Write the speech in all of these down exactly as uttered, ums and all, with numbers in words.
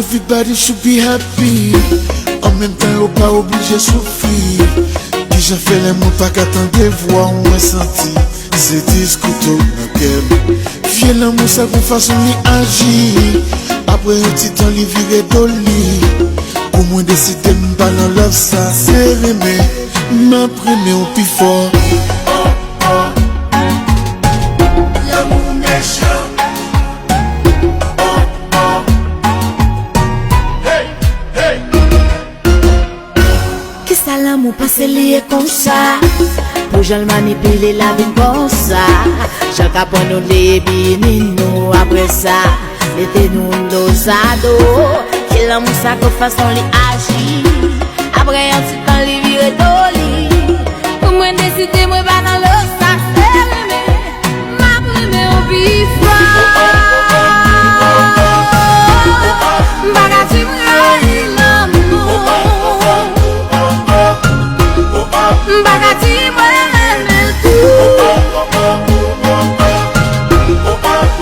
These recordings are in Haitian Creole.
Everybody should be happy. An menm tan yo pa oblije soufri. Kijan fè lè mwen pa ka tande vwa w, mwen santi se dis kouto nan kè m. Vye lanmou sa gon fason li aji. Apre yon ti tan li vire do li. Pou mwen deside m pa nan love sa, se renmen. M ap renmen w pi fò. Lanmou mechan. Kisa lanmou pase li ye konsa? Pou jan l manipile la vin konsa. Jan l ka pran nou li epi ni nou apre sa. Mete nou do sa do. Ki lanmou sa gon fason li aji. Apre yon ti tan li vire do li. Pou mwen deside mwen pa nan love sa, se renmen. M ap renmen w pi fò. M pa ka di m rayi lanmou. M pa ka di mwen renmen l tou.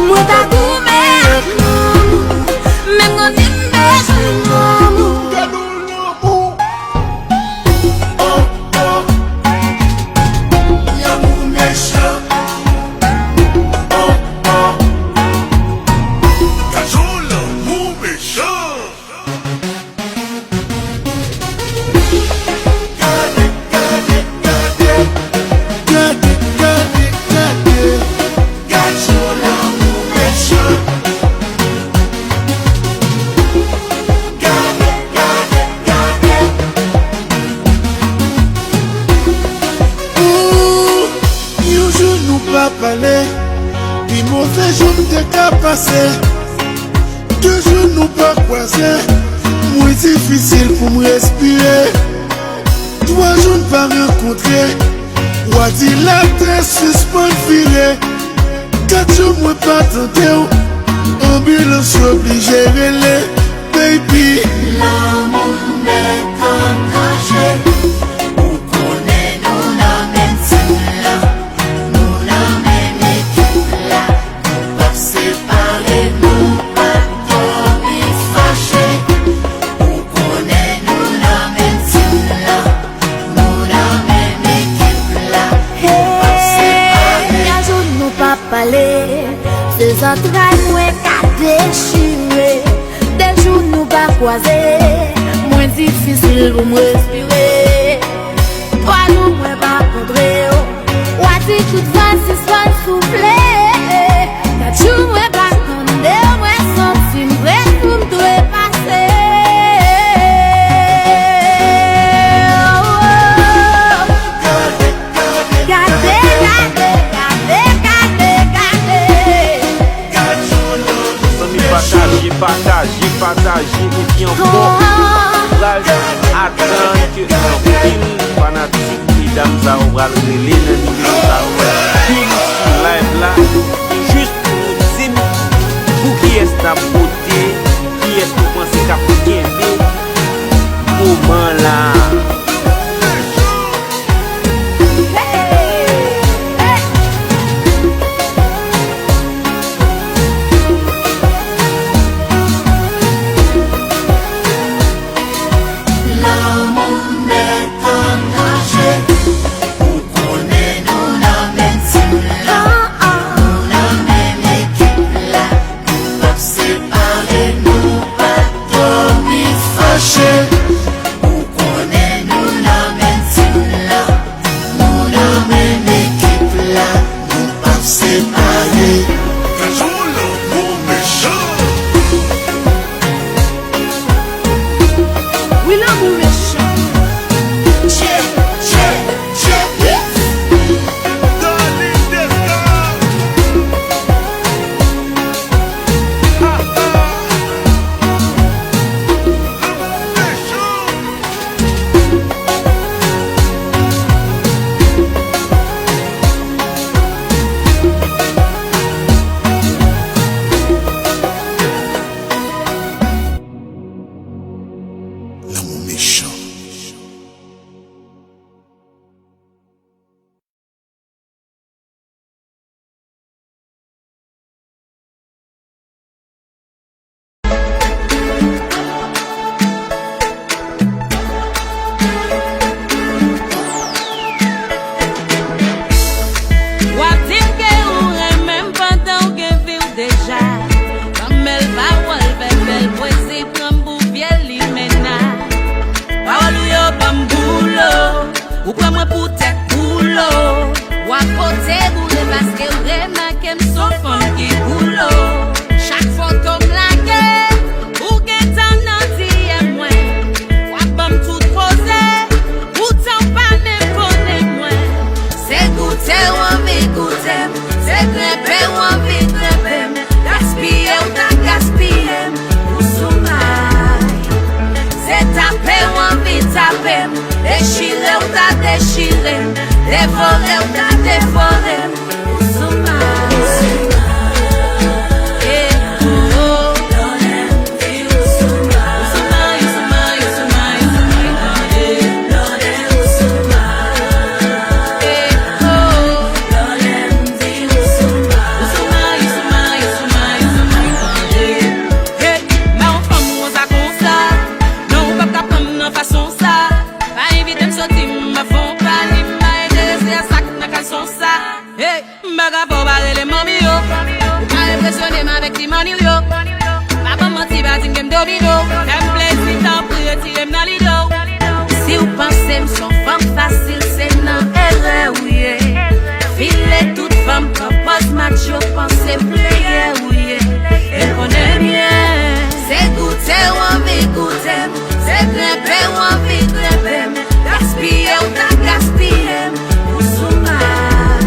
Mwen ta goumen ak lanmou. Menm mwen fin bezwen lanmou. Oh, oh, lanmou mechan. Oh, oh, gad yon lanmou mechan. Gade, gade, gade. Gade, gade, gade. Gad yon lanmou mechan. Gade, gade, gade. Ooh, yon jou nou pa pale, pi move jou m te ka pase. De jou nou pa kwaze, mwen difisil pou m respire. Twa jou n pa rankontre, w a di latè sispann vire. Kat jou mwen pa tande w, anbilans yo oblije rele, baby. Lanmou m met an danje, ou konnen nou nan menm tim la, nou nan menm ekip la. Pap separe nou, pap dòmi fache. Ou konnen nou nan menm tim la, nou nan menm ekip la. Pap separe. Yon jou nou pa pale, se zantray mwen ka dechire. De jou nou pa kwaze, mwen difisil pou m respire. Twa jou mwen pa kontre w, w a di tout van sispann soufle. Kat jou mwen pa tande w, mwen santi m prè pou m trepase. Gade, gade, gade, gade, gade, gade. Zanmi, pataje, pataje, pataje, epi ankò, kouraj, atann ke anpil fanatik medam sa yo pral rele nan nimewo sa yo, anpil sou live la, jis pou nou di m pou kiyès n ap vote, kiyès nou panse k ap kenbe moman la. Lanmou m met an danje. Ou konnen nou nan menm tim la, nou nan menm ekip la. Nou pap separe. Devore w ta devore m. Ou sou may. Eh, oh, oh. Hey, m pa yon fanm konsa, konsa. Non, ou p ap ka pran m nan fason sa. Pa envite m soti, m ap fè yon pale, m pa enterese a sa k nan kalson sa. Hey, m pa ka fè w pa rele manmi yo. Ou pa enpresyone m avèk ti manil yo. Pa ban m manti, pa di m ke m domine w. Fè m plezi, tanpri, retire m nan lide w. Si w panse m s on fanm fasil, se nan erè w ye. File tout fanm, pran pòz macho, panse player w ye. E konnen byen, se goute w anvi goute m, se grenpe w anvi grenpe m, gaspiye w ta gaspiye m, ou sou may.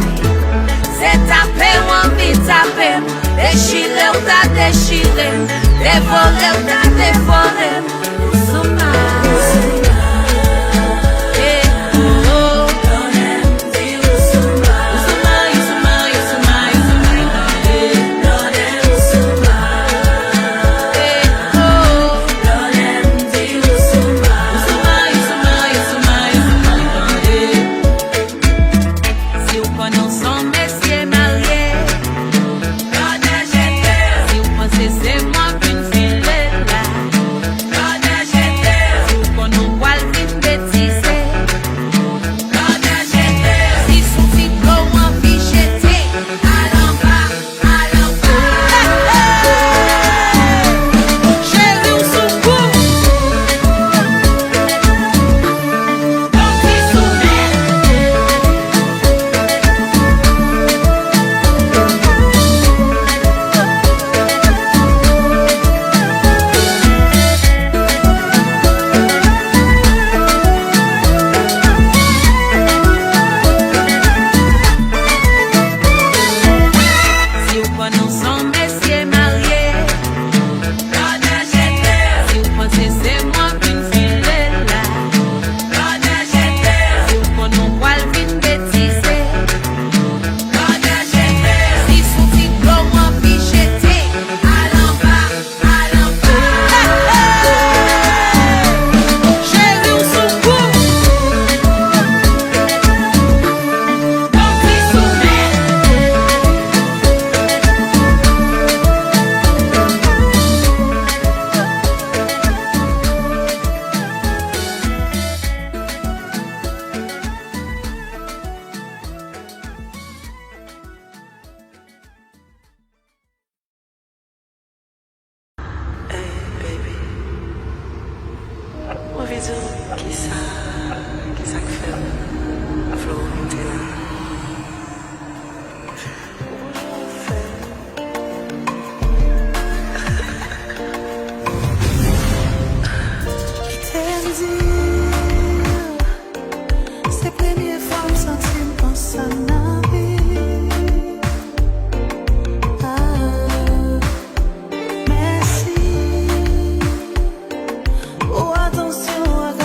Se tape w anvi tape m, dechire w ta dechire m, devore w ta devore m, ou sou may. Eh, oh, oh. Si w konnen w s on mesye marye, si w panse se mwen k vin file la, si w konnen w pral vin betize, si s on ti dlo w anvi jete, al anba. Si w konnen w s on mesye marye, si w panse se mwen k vin file la, si w konnen w pral vin betize, si s on ti dlo w anvi jete, al anba. Hey, baby. Mwen anvi di w kisa, kisa k fè m vle w rete la. Ou konnen w fè m. Kite m di w. Se premye fwa m santi m konsa nan vi. Ah, mèsi pou atansyon w ak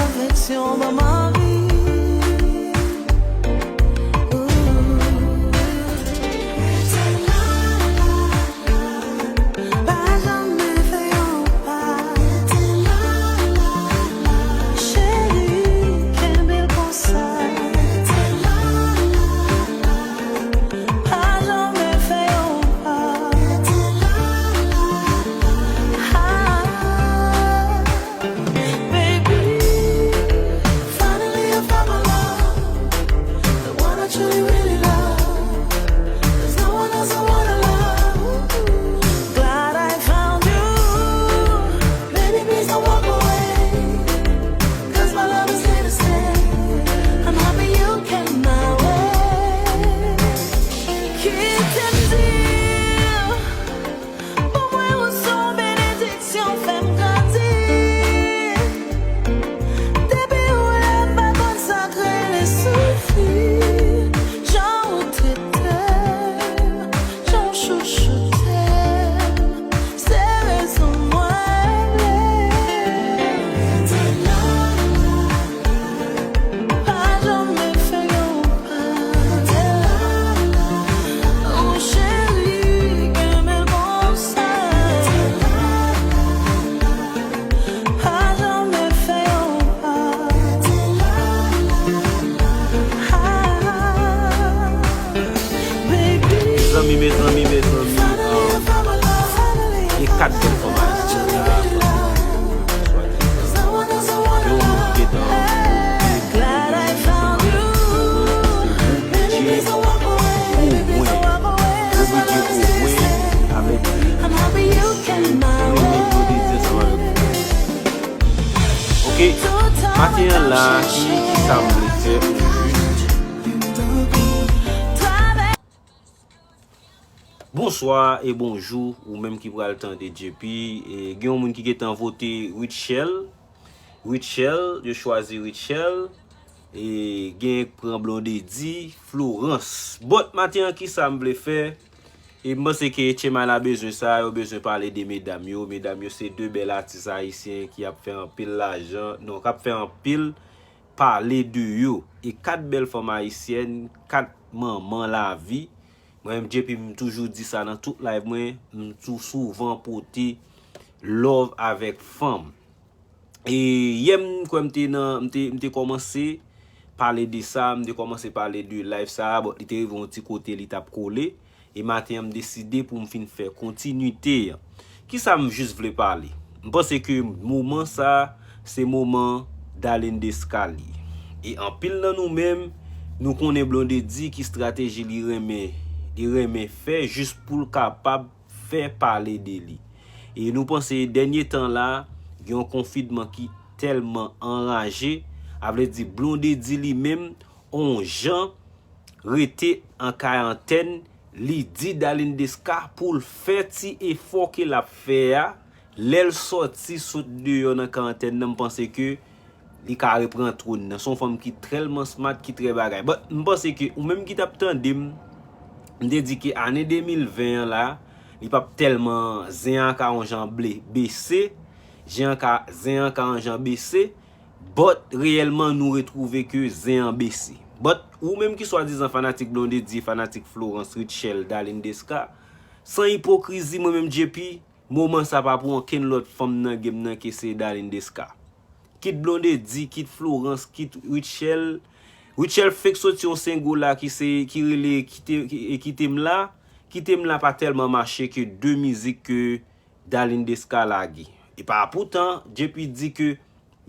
Ok, maten an la, ki, ki sa m vle fè? Bonswa e bonjou, ou menm ki pral tande J P. E, gen yon moun ki gentan vote Rutshelle. Rutshelle, yo chwazi Rutshelle. E, gen k pran Blondedy, Florence. But maten an, ki sa m vle fè? E m panse ke H M I la bezwen sa, yo bezwen pale de medam yo. Medam yo se de bèl atis ayisyen ki ap fè anpil lajan, non, k ap fè anpil pale de yo. E kat bèl fanm ayisyèn, kat manman lavi. Mwen menm, J P, m toujou di sa nan tout live mwen, m tou souvan pote love avèk fanm. E yè m kwè m te nan, m te, m te kòmanse pale de sa, m te kòmanse pale de live sa a, but li te rive yon ti kote li t ap kole. E maten an, m deside pou m fin fè kontinite an. Ki sa m jis vle pale? M panse ke moman sa, se moman Darline Desca li. E anpil nan nou menm, nou konnen Blondedy ki estrateji li renmen, li renmen fè jis pou l kapab fè pale de li. E nou panse dènye tan la, gen yon konfinman ki tèlman anraje, a vle di Blondedy li menm, on jan rete an karantèn, li di Darline Desca pou l fè ti efò ke l ap fè a, lè l sòti sot deyò nan karantèn nan, m panse ke li ka repran twòn nan. Se yon fanm ki tèlman smart, ki trè bagay. But m panse ke ou menm ki t ap tande m, m te di ke ane de mil ven an la, li p ap tèlman, zen an ka yon jan ble, bese, zen an ka, zen an ka yon jan bese, but reyèlman nou retwouve ke zen an bese. But ou menm ki swadizan fanatik Blondedy, fanatik Florence, Rutshelle, Darline Desca, san ipokrizi, mwen menm J P, moman sa pa pou ankenn lòt fanm nan game nan ke se Darline Desca. Kit Blondedy, kit Florence, kit Rutshelle. Rutshelle fenk soti yon single la ki se, ki rele Kite, ki, e Kite m la. Kite m la pa tèlman mache ke de mizik ke Darline Desca lage. E pa poutan, J P di ke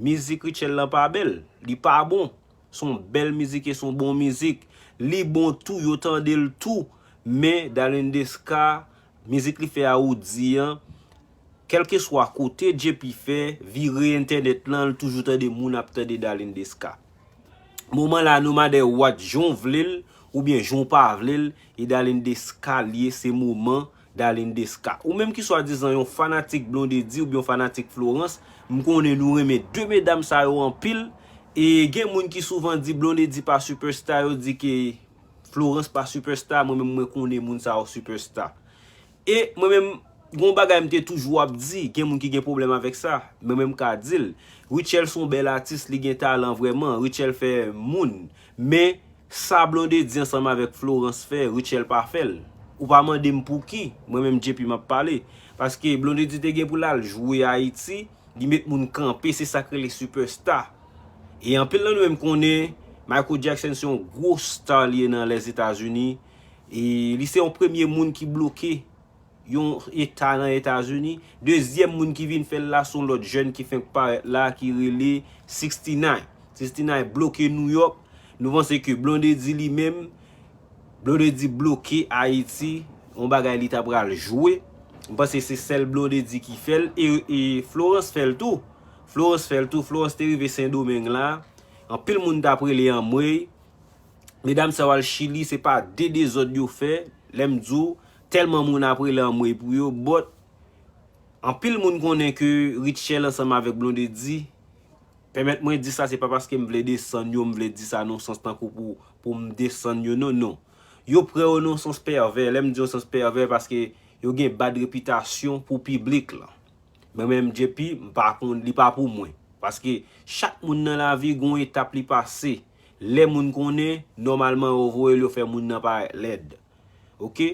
mizik Rutshelle lan pa bèl. Li pa bon. Se yon bèl mizik e se yon bon mizik. Li bon tou, yo tande l tou. Men Darline Desca, mizik li fè a ou di an, kèlkeswa kote J P fè, vire entènèt lan, l toujou tande moun ap tande Darline Desca. Moman la, no matter what, jan w vle l, oubyen jan w pa vle l, e Darline Desca li ye, se moman Darline Desca. Ou menm ki swadizan yon fanatik Blondedy oubyen yon fanatik Florence, m konnen nou renmen de medam sa yo anpil. E gen moun ki souvan di Blondedy pa superstar, yo di ke Florence pa superstar, mwen menm mwen konnen moun sa yo superstar. E mwen menm, gon bagay m te toujou ap di, gen moun ki gen pwoblèm avèk sa, mwen menm m ka di l. Rutshelle se yon bèl atis, li gen talan vrèman, Rutshelle fè moun. Men, sa Blondedy ansanm avèk Florence fè, Rutshelle pa fè l. Ou pa mande m pouki, mwen menm J P m ap pale. Paske Blondedy te gen pou l al jwe Ayiti, li met moun kanpe, se sa k rele superstar. E anpil nan nou menm konnen Michael Jackson se yon gwo star li ye nan Lèzetazini. E li se yon premye moun ki bloke yon eta nan Etazini. Dezyèm moun ki vin fè l la, se yon lòt jèn ki fenk parèt la, ki rele Sixty-Nine. Sixty-Nine bloke New York. Nou panse ke Blondedy li menm, Blondedy bloke Ayiti, yon bagay li ta pral jwe. M panse se sèl Blondedy ki fè l, e, e Florence fè l tou. Florence fè l tou. Florence te rive Sendomeng la. Anpil moun t ap rele anmwey. Medam sa yo al Chili, se pa de dezòd yo fè. Lè m di w, tèlman moun ap rele anmwey pou yo, but anpil moun konnen ke Rutshelle ansanm avèk Blondedy, pèmèt mwen di sa, se pa paske m vle desann yo, m vle di sa nan yon sans tankou pou, pou m desann yo, non, non. Yo pran yo nan yon sans pèvè. Lè m di yon sans pèvè, paske yo gen bad repitasyon pou piblik lan. Mwen menm, J P, m pa konn, li pa pou mwen. Paske chak moun nan lavi gon etap li pase. Lè moun konnen, nòmalman yo voye l, yo fè moun nan parèt lèd. Oke?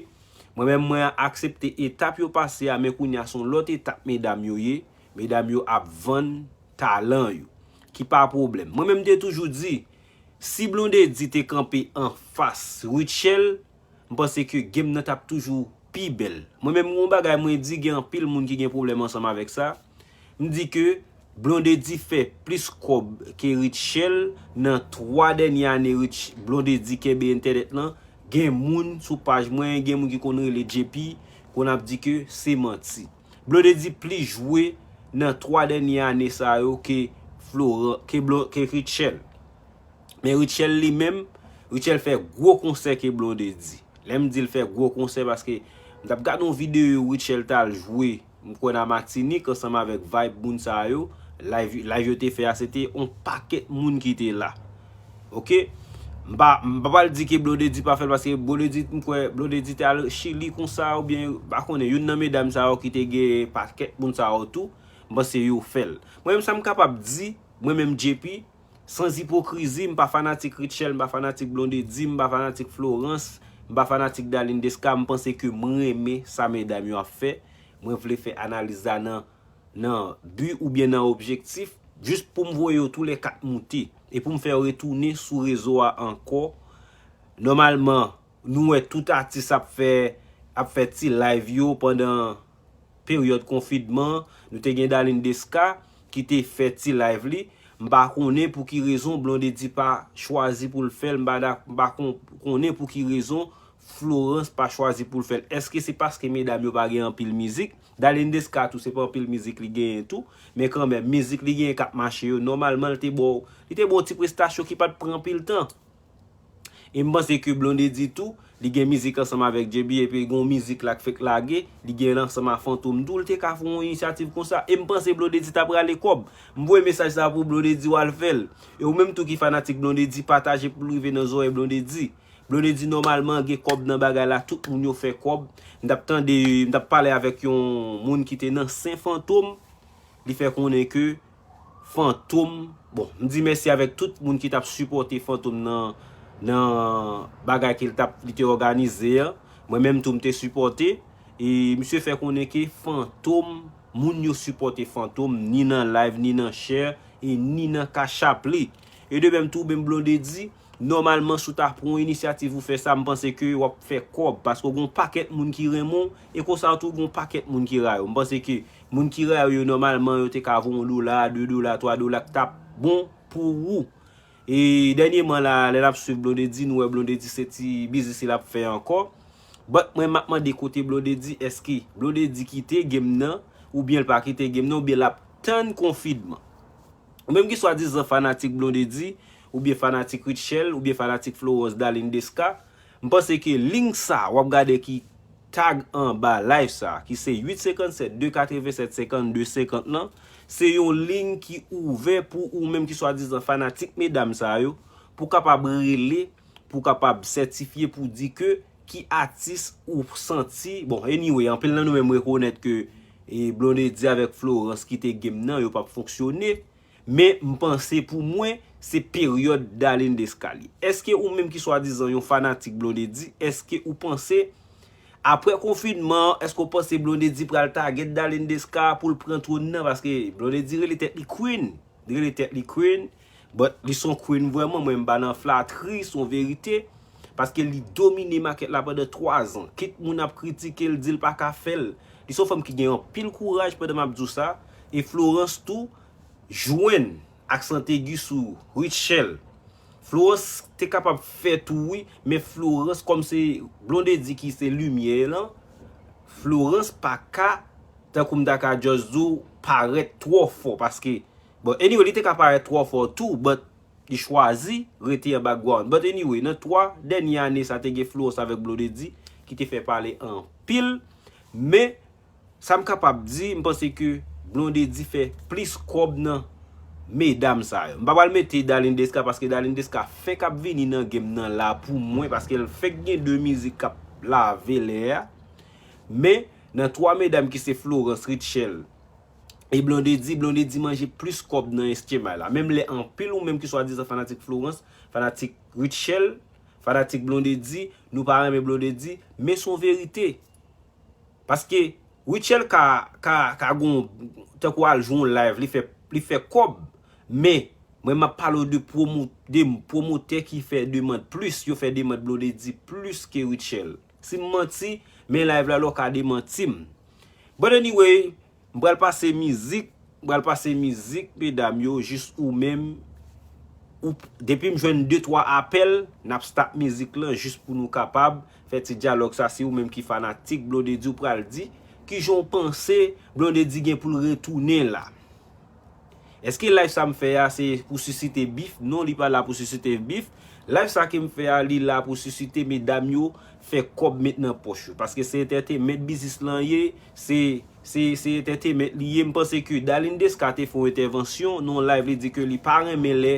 Mwen menm, mwen aksepte etap yo pase a, men kounye a se yon lòt etap medam yo ye. Medam yo ap vann talan yo. Ki pa pwoblèm. Mwen menm, m te toujou di, si Blondedy te kanpe anfas Rutshelle, m panse ke game nan t ap toujou pi bèl. Mwen menm, gon bagay mwen di, gen anpil moun ki gen pwoblèm ansanm avèk sa. M di ke Blondedy fè plis kòb ke Rutshelle nan twa dènye ane Rutsh-, Blondedy kenbe entènèt lan. Gen moun sou paj mwen, gen moun ki konn rele J P, konn ap di ke se manti. Blondedy plis jwe nan twa dènye ane sa yo ke Florent, ke, Blo, ke Rutshelle. Men Rutshelle li menm, Rutshelle fè gwo konsè ke Blondedy. Lè m di l fè gwo konsè, paske m t ap gade yon videyo Rutshelle t al jwe, m kwè nan Matinik, ansanm avèk Vibe, moun sa yo. Live, live yo te fè a, se te yon pakèt moun ki te la. Oke? M pa, m pa pral di ke Blondedy pa fè l, paske Blondedy, m kwè Blondedy te al Chili konsa, oubyen, m pa konnen, youn nan medam sa yo ki te gen pakèt moun sa yo tou, m panse yo fè l. Mwen menm sa m kapab di, mwen menm J P, sans hypocrisie, m pa fanatik Rutshelle, m pa fanatik Blondedy, m pa fanatik Florence, m pa fanatik Darline Desca, m panse ke m renmen sa medam yo ap fè. Mwen vle fè analiz la nan, nan bi oubyen nan objektif, jis pou m voye yo toulèkat moute, e pou m fè yo retounen sou rezo a ankò. Nòmalman, nou wè tout atis ap fè, ap fè ti live yo pandan peryòd konfinman. Nou te gen Darline Desca ki te fè ti live li. M pa konnen pou ki rezon Blondedy pa chwazi pou l fè l. M pa, dak- m pa kon- konnen pou ki rezon Florence pa chwazi pou l fè l. Èske se paske medam yo pa gen anpil mizik? Darline Desca tou, se pa anpil mizik li genyen tou. Men kanmenm, mizik li genyen k ap mache yo, nòmalman, li te ba w, li te ba w ti prestasyon ki pa t pran anpil tan. E m panse ke Blondedy tou, li gen mizik ansanm avèk J B, epi gen yon mizik la k fèk lage, li gen l ansanm a Fantom tou, li te ka fè yon inisyativ konsa. E m panse Blondedy ta prale kòb. M voye mesaj sa pou Blondedy, w al fè l. E ou menm tou ki fanatik Blondedy, pataje pou l rive nan zòrèy Blondedy. Blondedy nòmalman gen kòb nan bagay la, tout moun yo fè kòb. M t ap tande, m t ap pale avèk yon moun ki te nan Sen Fantom, li fè konnen ke Fantom, bon, m di mèsi avèk tout moun ki t ap sipòte Fantom nan, nan bagay ke l t ap, li te òganize a. Mwen menm tou m te sipòte. E misye fè konnen ke Fantom, moun yo sipòte Fantom, ni nan live, ni nan share, e ni nan Cash App li. E de menm tou, menm Blondedy, nòmalman, si w ta pran yon inisyativ ou fè sa, m panse ke w ap fè kòb, paske w gen yon pakèt moun ki renmen w, e konsa tou, w gen yon pakèt moun ki rayi w. M panse ke moun ki rayi w yo, nòmalman, yo te ka voye yon dola, de dola, twa dola, k t ap bon pou ou. E dènyèman la, lè n ap swiv Blondedy, nou wè Blondedy se ti biznis li l ap fè ankò. But mwen, m ap mande kote Blondedy, èske Blondedy kite game nan, oubyen l pa kite game nan, oubyen l ap tann konfinman? Ou menm ki swadizan fanatik Blondedy, oubyen fanatik Rutshelle, oubyen fanatik Florence, Darline Desca, m panse ke liy sa w ap gade ki tag anba live sa, ki se uit senkannsèt de katrevennsèt senkannde senkant lan, se yon liy ki ouvè pou ou menm ki swadizan fanatik medam sa yo, pou kapab rele, pou kapab sètifye, pou di ke ki atis ou santi. Bon, anyway, anpil nan nou menm rekonèt ke e Blondedy avèk Florence kite game nan, yo p ap fonksyone. Men m panse pou mwen, se peryòd Darline Desca li. Èske ou menm ki swadizan yon fanatik Blondedy, èske ou panse, apre konfinman an, èske ou panse Blondedy pral tagèt Darline Desca pou l pran twòn nan? Paske Blondedy rele tèt li Queen. Li rele tèt li Queen. But li se yon Queen vrèman, mwen m pa nan flatri, se yon verite. Paske li domine makèt la pandan twa zan. Kit moun ap kritike l, di l pa ka fè l. Li se yon fanm ki gen anpil kouraj pandan m ap di w sa. E Florence tou, jwenn aksan egi sou Rutshelle. Florence te kapab fè tou wi, men Florence kòm se Blondedy ki se limyè lan, Florence pa ka, tankou m ta ka just di w, parèt twò fò, paske, bon, anyway, li te ka parèt twò fò tou, but li chwazi rete an background. But anyway, nan twa dènye ane sa te gen Florence avèk Blondedy ki te fè pale anpil, men sa m kapab di, m panse ke Blondedy fè plis kòb nan medam sa yo. M pa pral mete Darline Desca, paske Darline Desca fèk ap vini nan game nan la pou mwen, paske l fèk gen de mizik k ap lave lè a. Men, nan twa medam ki se Florence, Rutshelle e Blondedy, Blondedy manje plis kòb nan S T M I la. Menm lè anpil ou menm ki swadizan fanatik Florence, fanatik Rutshelle, fanatik Blondedy, nou pa renmen Blondedy, men se yon verite. Paske Rutshelle ka, ka, ka gon, tankou al jwe yon live, li fè, li fè kòb, men mwen m ap pale w de pwomo, de pwomotè ki fè demann plis, yo fè demann Blondedy plis ke Rutshelle. Si m manti, men live la lè w ka demanti m. But anyway, m pral pase mizik, m pral pase mizik, medam yo, jis ou menm, ou, depi m jwenn de twa apèl, n ap stop mizik lan, jis pou nou kapab fè ti dyalòg sa, si ou menm ki fanatik Blondedy, ou pral di, kijan w panse Blondedy gen pou l retounen la? Èske live sa m fè a se pou sisite bif? Non, li pa la pou sisite bif. Live sa ke m fè a, li la pou sisite medam yo fè kòb met nan pòch yo. Paske se entertainment biznis lan ye, se se se entertainment li ye. M panse ke Darline Desca te fè yon entèvansyon nan yon live, li di ke li pa renmen lè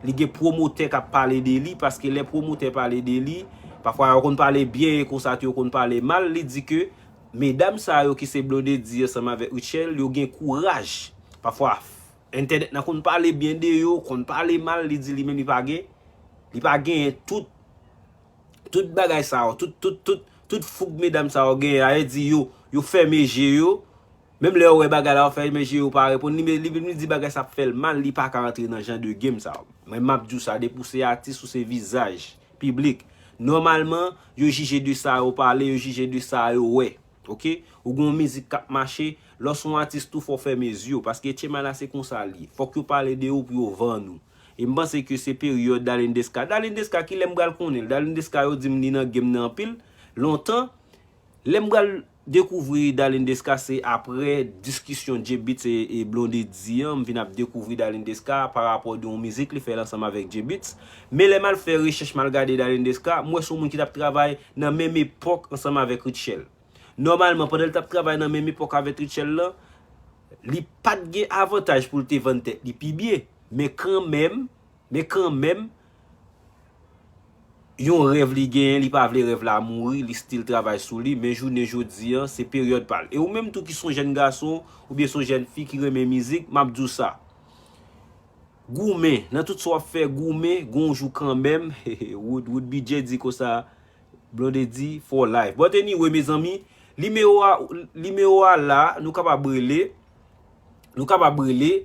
li gen pwomotè k ap pale de li, paske lè pwomotè pale de li, pafwa yo konn pale byen e konsa tou yo konn pale mal. Li di ke medam sa yo ki se Blondedy ansanm avèk Rutshelle, yo gen kouraj. Pafwa entènèt nan konn pale byen de yo, konn pale mal. Li di li menm li pa gen, li pa genyen tout tout bagay sa yo, tout, tout, tout, tout foug medam sa yo genyen a, e di yo, yo fèmen je yo. Menm lè yo wè bagay la, yo fèmen je yo, pa reponn. Li, li, li di bagay sa ap fè l mal, li pa ka antre nan jan de game sa yo. Mwen, m ap di w sa, depi w se atis, ou se vizaj piblik. Nòmalman, yo jije de sa yo pale, yo jije de sa yo wè. Oke? Ou gen yon mizik k ap mache, lè w se yon atis tou, fò w fèmen zye w, paske tchema la se konsa l ye. Fòk yo pale de ou pou yo vann ou. E m panse ke se peryòd Darline Desca. Darline Desca, kilè m pral konnen l? Darline Desca, yo di m li nan game nan anpil, lontan. Lè m pral dekouvri Darline Desca, se aprè diskisyon J-Beatz e, e Blondedy an, m vin ap dekouvri Darline Desca pa rapò de yon mizik li fè l ansanm avèk J-Beatz. Men lè m al fè rechèch, m al gade Darline Desca, m wè se yon moun ki t ap travay nan menm epòk ansanm avèk Rutshelle. Nòmalman, pandan l t ap travay nan menm epòk avèk Rutshelle lan, li pa t gen avantaj pou l te vann tèt li pi byen. Men kanmenm, men kanmenm, yon rèv li genyen, li pa vle rèv la mouri, li still travay sou li, men jounen jodi an, se peryòd pa l. E ou menm tou ki se yon jèn gason, oubyen se yon jèn fi ki renmen mizik, m ap di w sa. Goumen, nan tout sa w ap fè, goumen, gon jou kanmenm, Wood, Wood B J di konsa, Blondedy for life. But anyway, mezanmi, nimewo a, nimewo a la, nou kapab rele, nou kapab rele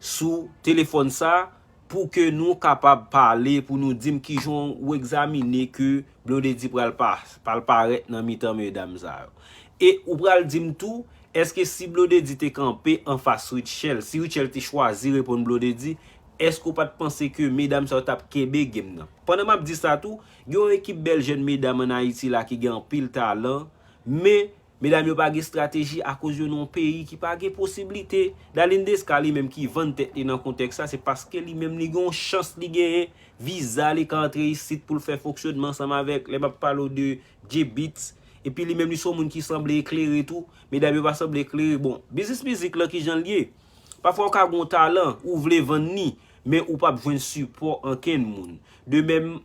sou telefòn sa pou ke nou kapab pale, pou nou di m kijan w egzamine ke Blondedy pral pa, pral parèt nan mitan medam sa yo. E ou pral di m tou, èske si Blondedy te kanpe anfas Rutshelle, si Rutshelle te chwazi reponn Blondedy, èske w pa t panse ke medam sa yo t ap kenbe game nan? Pandan m ap di sa tou, gen yon ekip bèl jèn medam ann Ayiti la ki gen anpil talan, men medam yo pa gen estrateji akoz yo nan yon peyi ki pa gen posiblite. Darline Desca li menm ki vann tèt li nan kontèks sa, se paske li menm li gen yon chans li genyen viza, li ka antre isit pou l fè fonksyonman ansanm avèk, lè m ap pale w de J-Beatz. Epi li menm li se yon moun ki sanble eklere tou. Medam yo pa sanble eklere. Bon, biznis mizik lan kijan l ye? Pafwa w ka gen yon talan, ou vle vann li, men ou p ap jwenn sipò ankenn moun. De menm,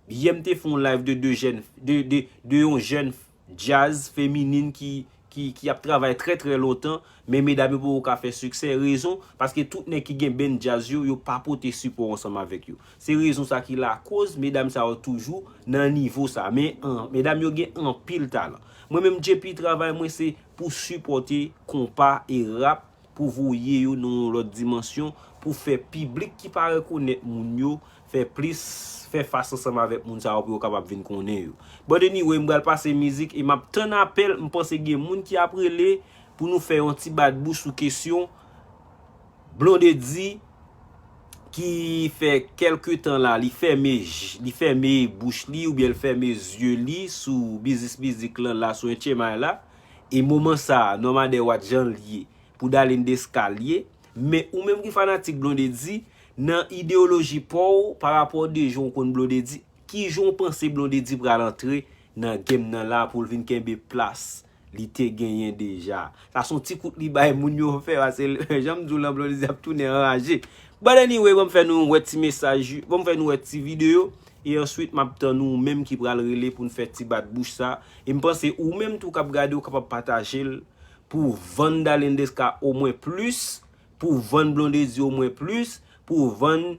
yè m te fè yon live de de jèn, de, de, de yon jèn djaz feminin ki, ki, ki ap travay trè, trè lontan, men medam yo poko ka fè siksè. Rezon, paske tout nèg ki gen band djaz yo, yo pa pote sipò ansanm avèk yo. Se rezon sa ki lakoz medam sa yo toujou nan nivo sa. Men, an, medam yo gen anpil talan. Mwen menm, J P, travay mwen se pou sipòte konpa e rap, pou voye yo nan yon lòt dimansyon, pou fè piblik ki pa rekonèt moun yo, fè plis, fè fas ansanm avèk moun sa yo pou yo kapab vin konnen yo. But anyway, m pral pase mizik e m ap tann apèl, m panse gen moun ki ap rele pou nou fè yon ti bat bouch sou kesyon Blondedy ki fè kèlke tan la, li fèmen, li fèmen bouch li oubyen l fèmen zye li sou biznis mizik lan la, sou H M I la. E moman sa a, Nòmadè Watch jan l ye, pou Darline Desca l ye. Men ou menm ki fanatik Blondedy, nan ideyoloji pa w, pa rapò de jan w konn Blondedy, kijan w panse Blondedy pral antre nan game nan la pou l vin kenbe plas li te genyen deja? Sa se yon ti kout li bay moun yo fè, paske jan m di w lan, Blondedy ap tounen anraje. But anyway, ban m fè nou wè ti mesaj, ban m fè nou wè ti videyo, e answit m ap tann ou menm ki pral rele pou n fè ti bat bouch sa. E m panse ou menm tou k ap gade, ou kapab pataje l pou vann Darline Desca omwen plis, pou vann Blondedy omwen plis, pou vann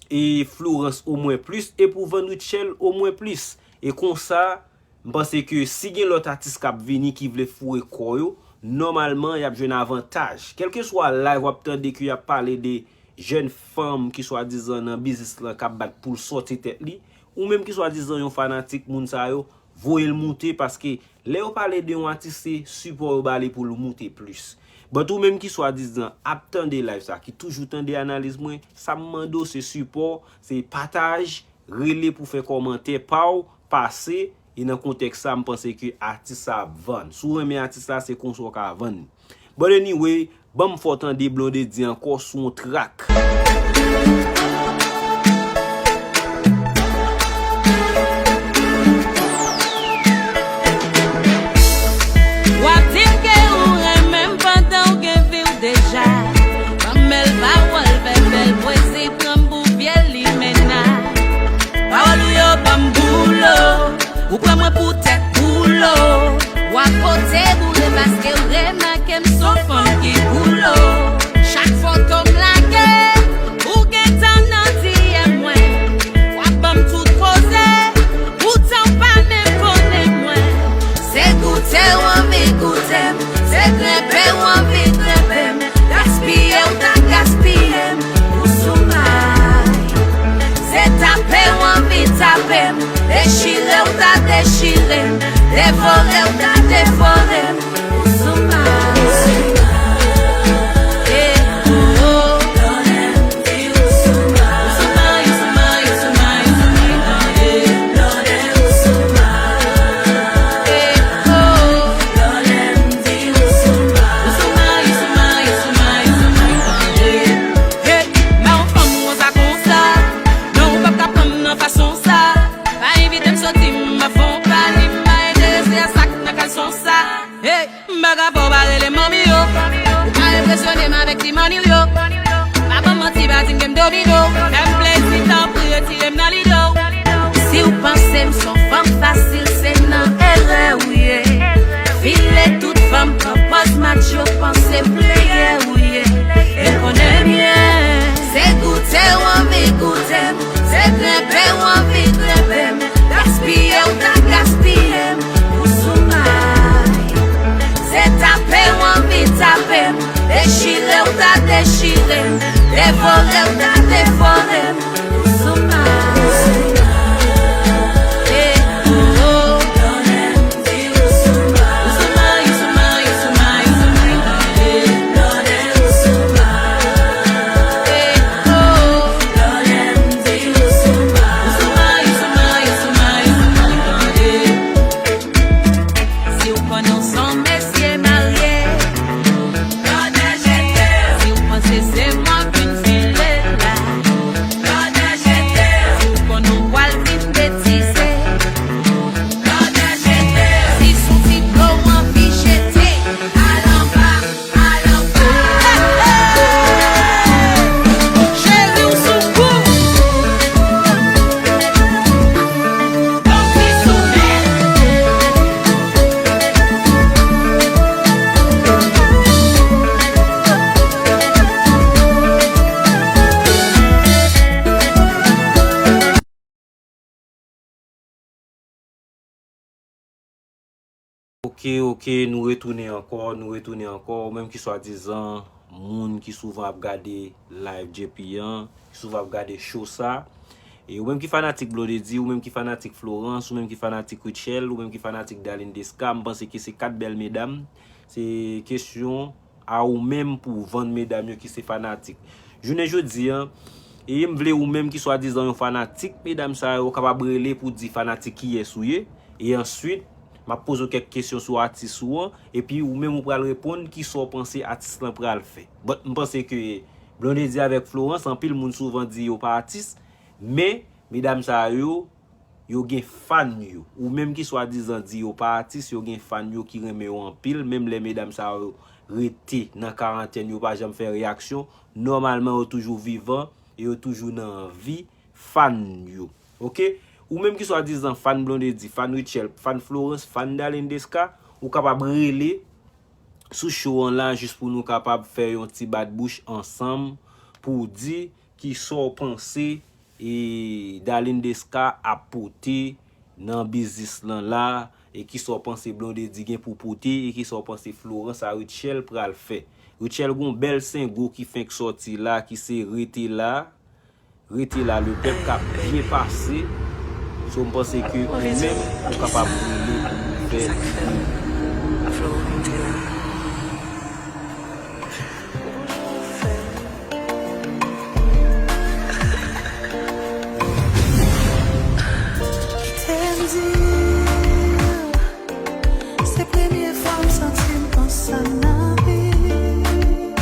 e Florence omwen plis, e pou vann Rutshelle omwen plis. E konsa, m panse ke si gen lòt atis k ap vini ki vle foure kò yo, nòmalman, y ap jwenn avantaj. Kèlkeswa live w ap tande ke y ap pale de jèn fanm ki swadizan nan biznis lan k ap bat pou l sòti tèt li, ou menm ki swadizan yon fanatik moun sa yo, voye l moute, paske lè yo pale de yon atis, se sipò yo ba li pou l moute plis. But ou menm ki swadizan ap tande live sa, ki toujou tande analiz mwen, sa m mande w se sipò, se pataj, rele pou fè kòmantè pa w pase, e nan kontèks sa, m panse ke atis sa ap vann. Si w renmen atis la, se konsa w ka vann li. But anyway, Ban m fè w tande Blondedy ankò sou yon trak. W ap di m ke ou renmen m pandan w gen vi w deja. Ban m bèl pawòl, bèl, bèl pwezi, pran m pou vye limena. Pawòl ou yo ban m boulo. Ou pran mwen pou tèt boulo. W ap pote boure paske w remake m s on fanm ki boulo. Chak foto m lage, ou gentan nan D M mwen. W ap ban m tout koze, poutan w pa menm konnen mwen. Se goute w anvi goute m, se grenpe w anvi grenpe m. Gaspiye w ta gaspiye m, ou sou may. Se tape w anvi tape m, dechire w ta dechire m, devore w ta devore m, ou sou may. Eh, oh, oh. Hey, m pa yon fanm konsa, konsa. Non, ou p ap ka pran m nan fason sa. Pa envite m soti, m ap fè yon pale, m pa enterese a sa k nan kalson sa. Hey, m pa ka fè w pa rele manmi yo. Ou pa enpresyone m avèk ti manniw yo. Pa ban m manti, pa di m ke m domine w. Fè m plezi, tanpri, retire m nan lide w. Si w panse m s on fanm fasil, se nan erè w ye. File tout fanm pran pòz macho, panse pleyè w ye. E konnen byen, se goute w anvi goute m, se grenpe w anvi grenpe m, gaspiye w ta gaspiye m, ou sou may. Se tape w anvi tape m, dechire w ta dechire m, devore w ta devore m, ou sou may. Eh, oh, oh. Si w konnen w s on mesye marye, si w panse se mwen vin file la, si w konnen w pral vin betize, si s on ti blo w anvi jete, al anba. Cheri, w sou kou. Ban m ti soumen. Ok, ok, nou retounen ankò, nou retounen ankò. Ou menm ki swadizan moun ki souvan ap gade live J P an, ki souvan ap gade show sa. E ou menm ki fanatik Blondedy, ou menm ki fanatik Florence, ou menm ki fanatik Rutshelle, ou menm ki fanatik Darline Desca, m panse ke se kat bèl medam. Se kesyon a ou menm pou w vann medam yo ki se fanatik. Jounen jodi an, e m vle ou menm ki swadizan yon fanatik medam sa yo, ou kapab rele pou di fanatik kiyès ou ye, e answit, m ap poze w kèk kesyon sou atis ou an, epi ou menm ou pral reponn kisa w panse atis lan pral fè. But m panse ke Blondedy avèk Florence, anpil moun souvan di yo pa atis, men medam sa yo, yo gen fan yo. Ou menm ki swadizan di yo pa atis, yo gen fan yo ki renmen yo anpil. Menm lè medam sa yo rete nan karantèn, yo pa janm fè reyaksyon, nòmalman yo toujou vivan e yo toujou nan vi fan yo. Ok? Ou menm ki swadizan fan Blondedy, fan Rutshelle, fan Florence, fan Darline Desca, ou kapab rele sou show an la jis pou nou kapab fè yon ti bat bouch ansanm pou w di kisa w panse e Darline Desca ap pote nan biznis lan la, e kisa w panse Blondedy gen pou pote, e kisa w panse Florence a Rutshelle pral fè. Rutshelle gon bèl sengo ki fenk sòti la, ki se Rete La. Rete La, le pèp k ap byen pase. So, m panse ke ou menm, ou kapab rele pou fè. Kite m di w, se premye fwa m santi m konsa nan vi m.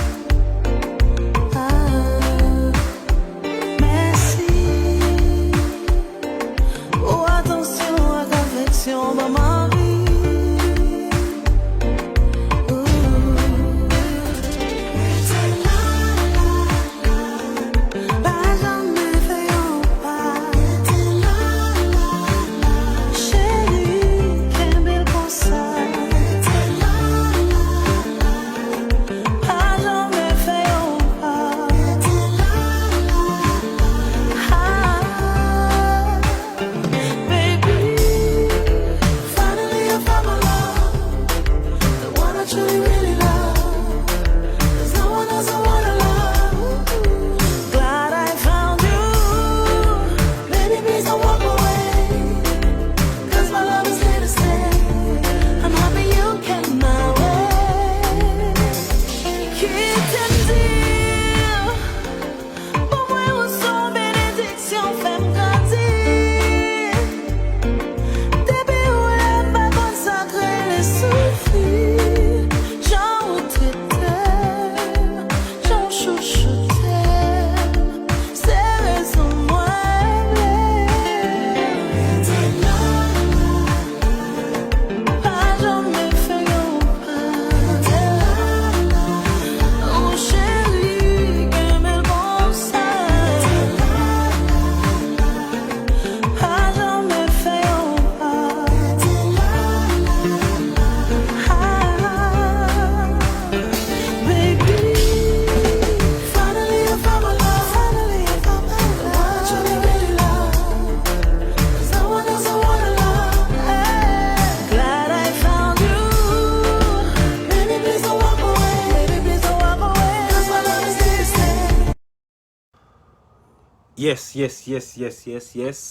Yes, yes, yes, yes, yes, yes.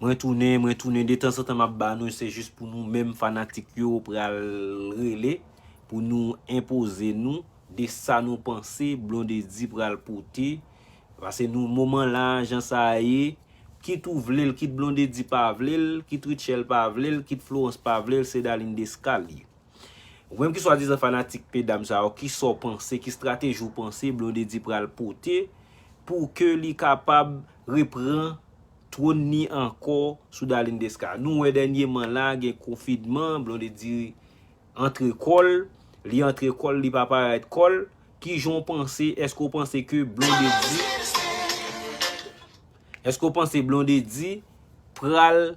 Mwen tounen, mwen tounen. De tanzantan m ap ba nou, se jis pou nou menm fanatik yo pral rele, pou nou enpoze nou de sa nou panse Blondedy pral pote. Paske nou, moman la, jan sa a ye, kit ou vle l, kit Blondedy pa vle l, kit Rutshelle pa vle l, kit Florence pa vle l, se Darline Desca l ye. Ou menm ki swadizan fanatik medam sa yo, kisa w panse, ki estrateji w panse Blondedy pral pote pou ke li kapab repran twòn ni ankò sou Darline Desca? Nou wè dènyeman la, gen konfinman, Blondedy antre kò l, li antre kò l, li pa parèt kò l. Kijan w panse, èske w panse ke Blondedy, èske w panse Blondedy pral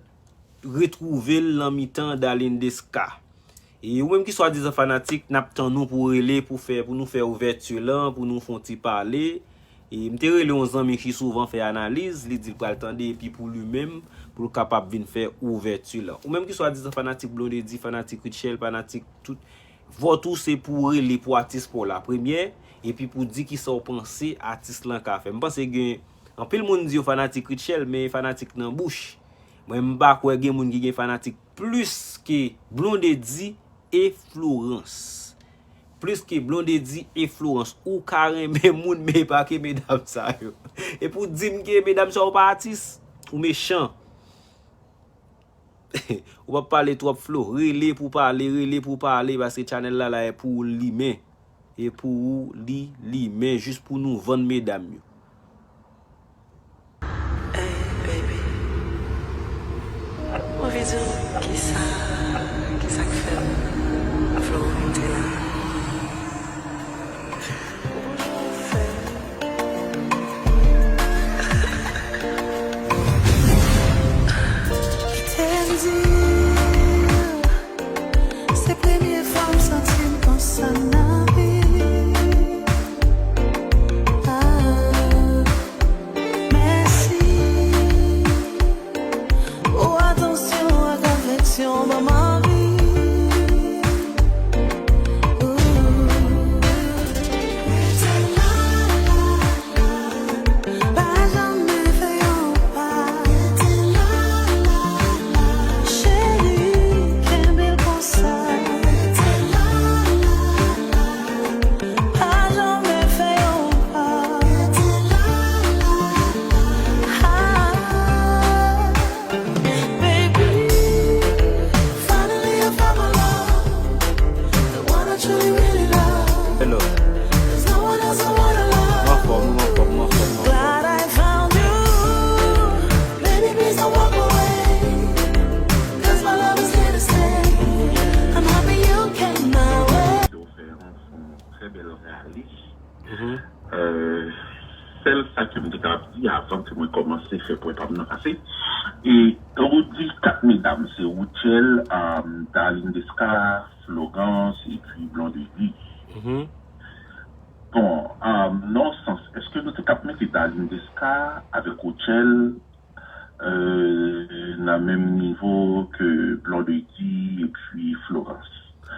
retwouve l nan mitan Darline Desca? E ou menm ki swadizan fanatik, n ap tann ou pou rele, pou fè, pou nou fè ouvèti lan, pou nou fè yon ti pale. E m te rele yon zanmi ki souvan fè analiz, li di l pral tande, epi pou li menm, pou l kapab vin fè ouvèti lan. Ou menm ki swadizan fanatik Blondedy, fanatik Rutshelle, fanatik tout, vòt ou se pou rele pou atis pa w la premyè, epi pou di kisa w panse atis lan ka fè. M panse gen anpil moun di yo fanatik Rutshelle, men fanatik nan bouch. Mwen, m pa kwè gen moun ki gen fanatik plis ke Blondedy e Florence. Plis ke Blondedy e Florence. Ou ka renmen moun, men e pa ke medam sa yo. Epi w di m ke medam sa yo pa atis, ou mechan. Ou p ap pale twòp, Flo. Rele pou pale, rele pou pale, paske channel la la e pou ou limen. E pou ou li limen, jis pou nou vann medam yo. Hey, baby. Mwen anvi di w kisa, kisa k fè m vle w rete la. Bonjou, fè. Kite m di w, se premye fwa m santi m konsa nan vi. Ah, mèsi pou atansyon ak afeksyon ban m anvi. Ooh. Pa janm fè yon pa. Cheri, kenbe l konsa. Pa janm fè yon pa. Ah, baby, finally I found my love. The one I truly, really love. Hello. There's no one else I wanna love. Mwen anfòm, mwen anfòm, mwen anfòm, mwen anfòm. Glad I found you. Baby, please don't walk away. 'Cause my love is here to stay. I'm happy you came my way. Yo fè yon son trè bèl ralis. Mhm. Euh, sèl sa ke m te ka ap di avan ke mwen kòmanse fè pwen pa m nan pase. E ou di kat medam, se Rutshelle, euh, Darline Desca, Florence, epi Blondedy. Mhm. Bon, euh, nan sans, èske nou te ka ap mete Darline Desca avèk Rutshelle, euh, nan menm nivo ke Blondedy epi Florence?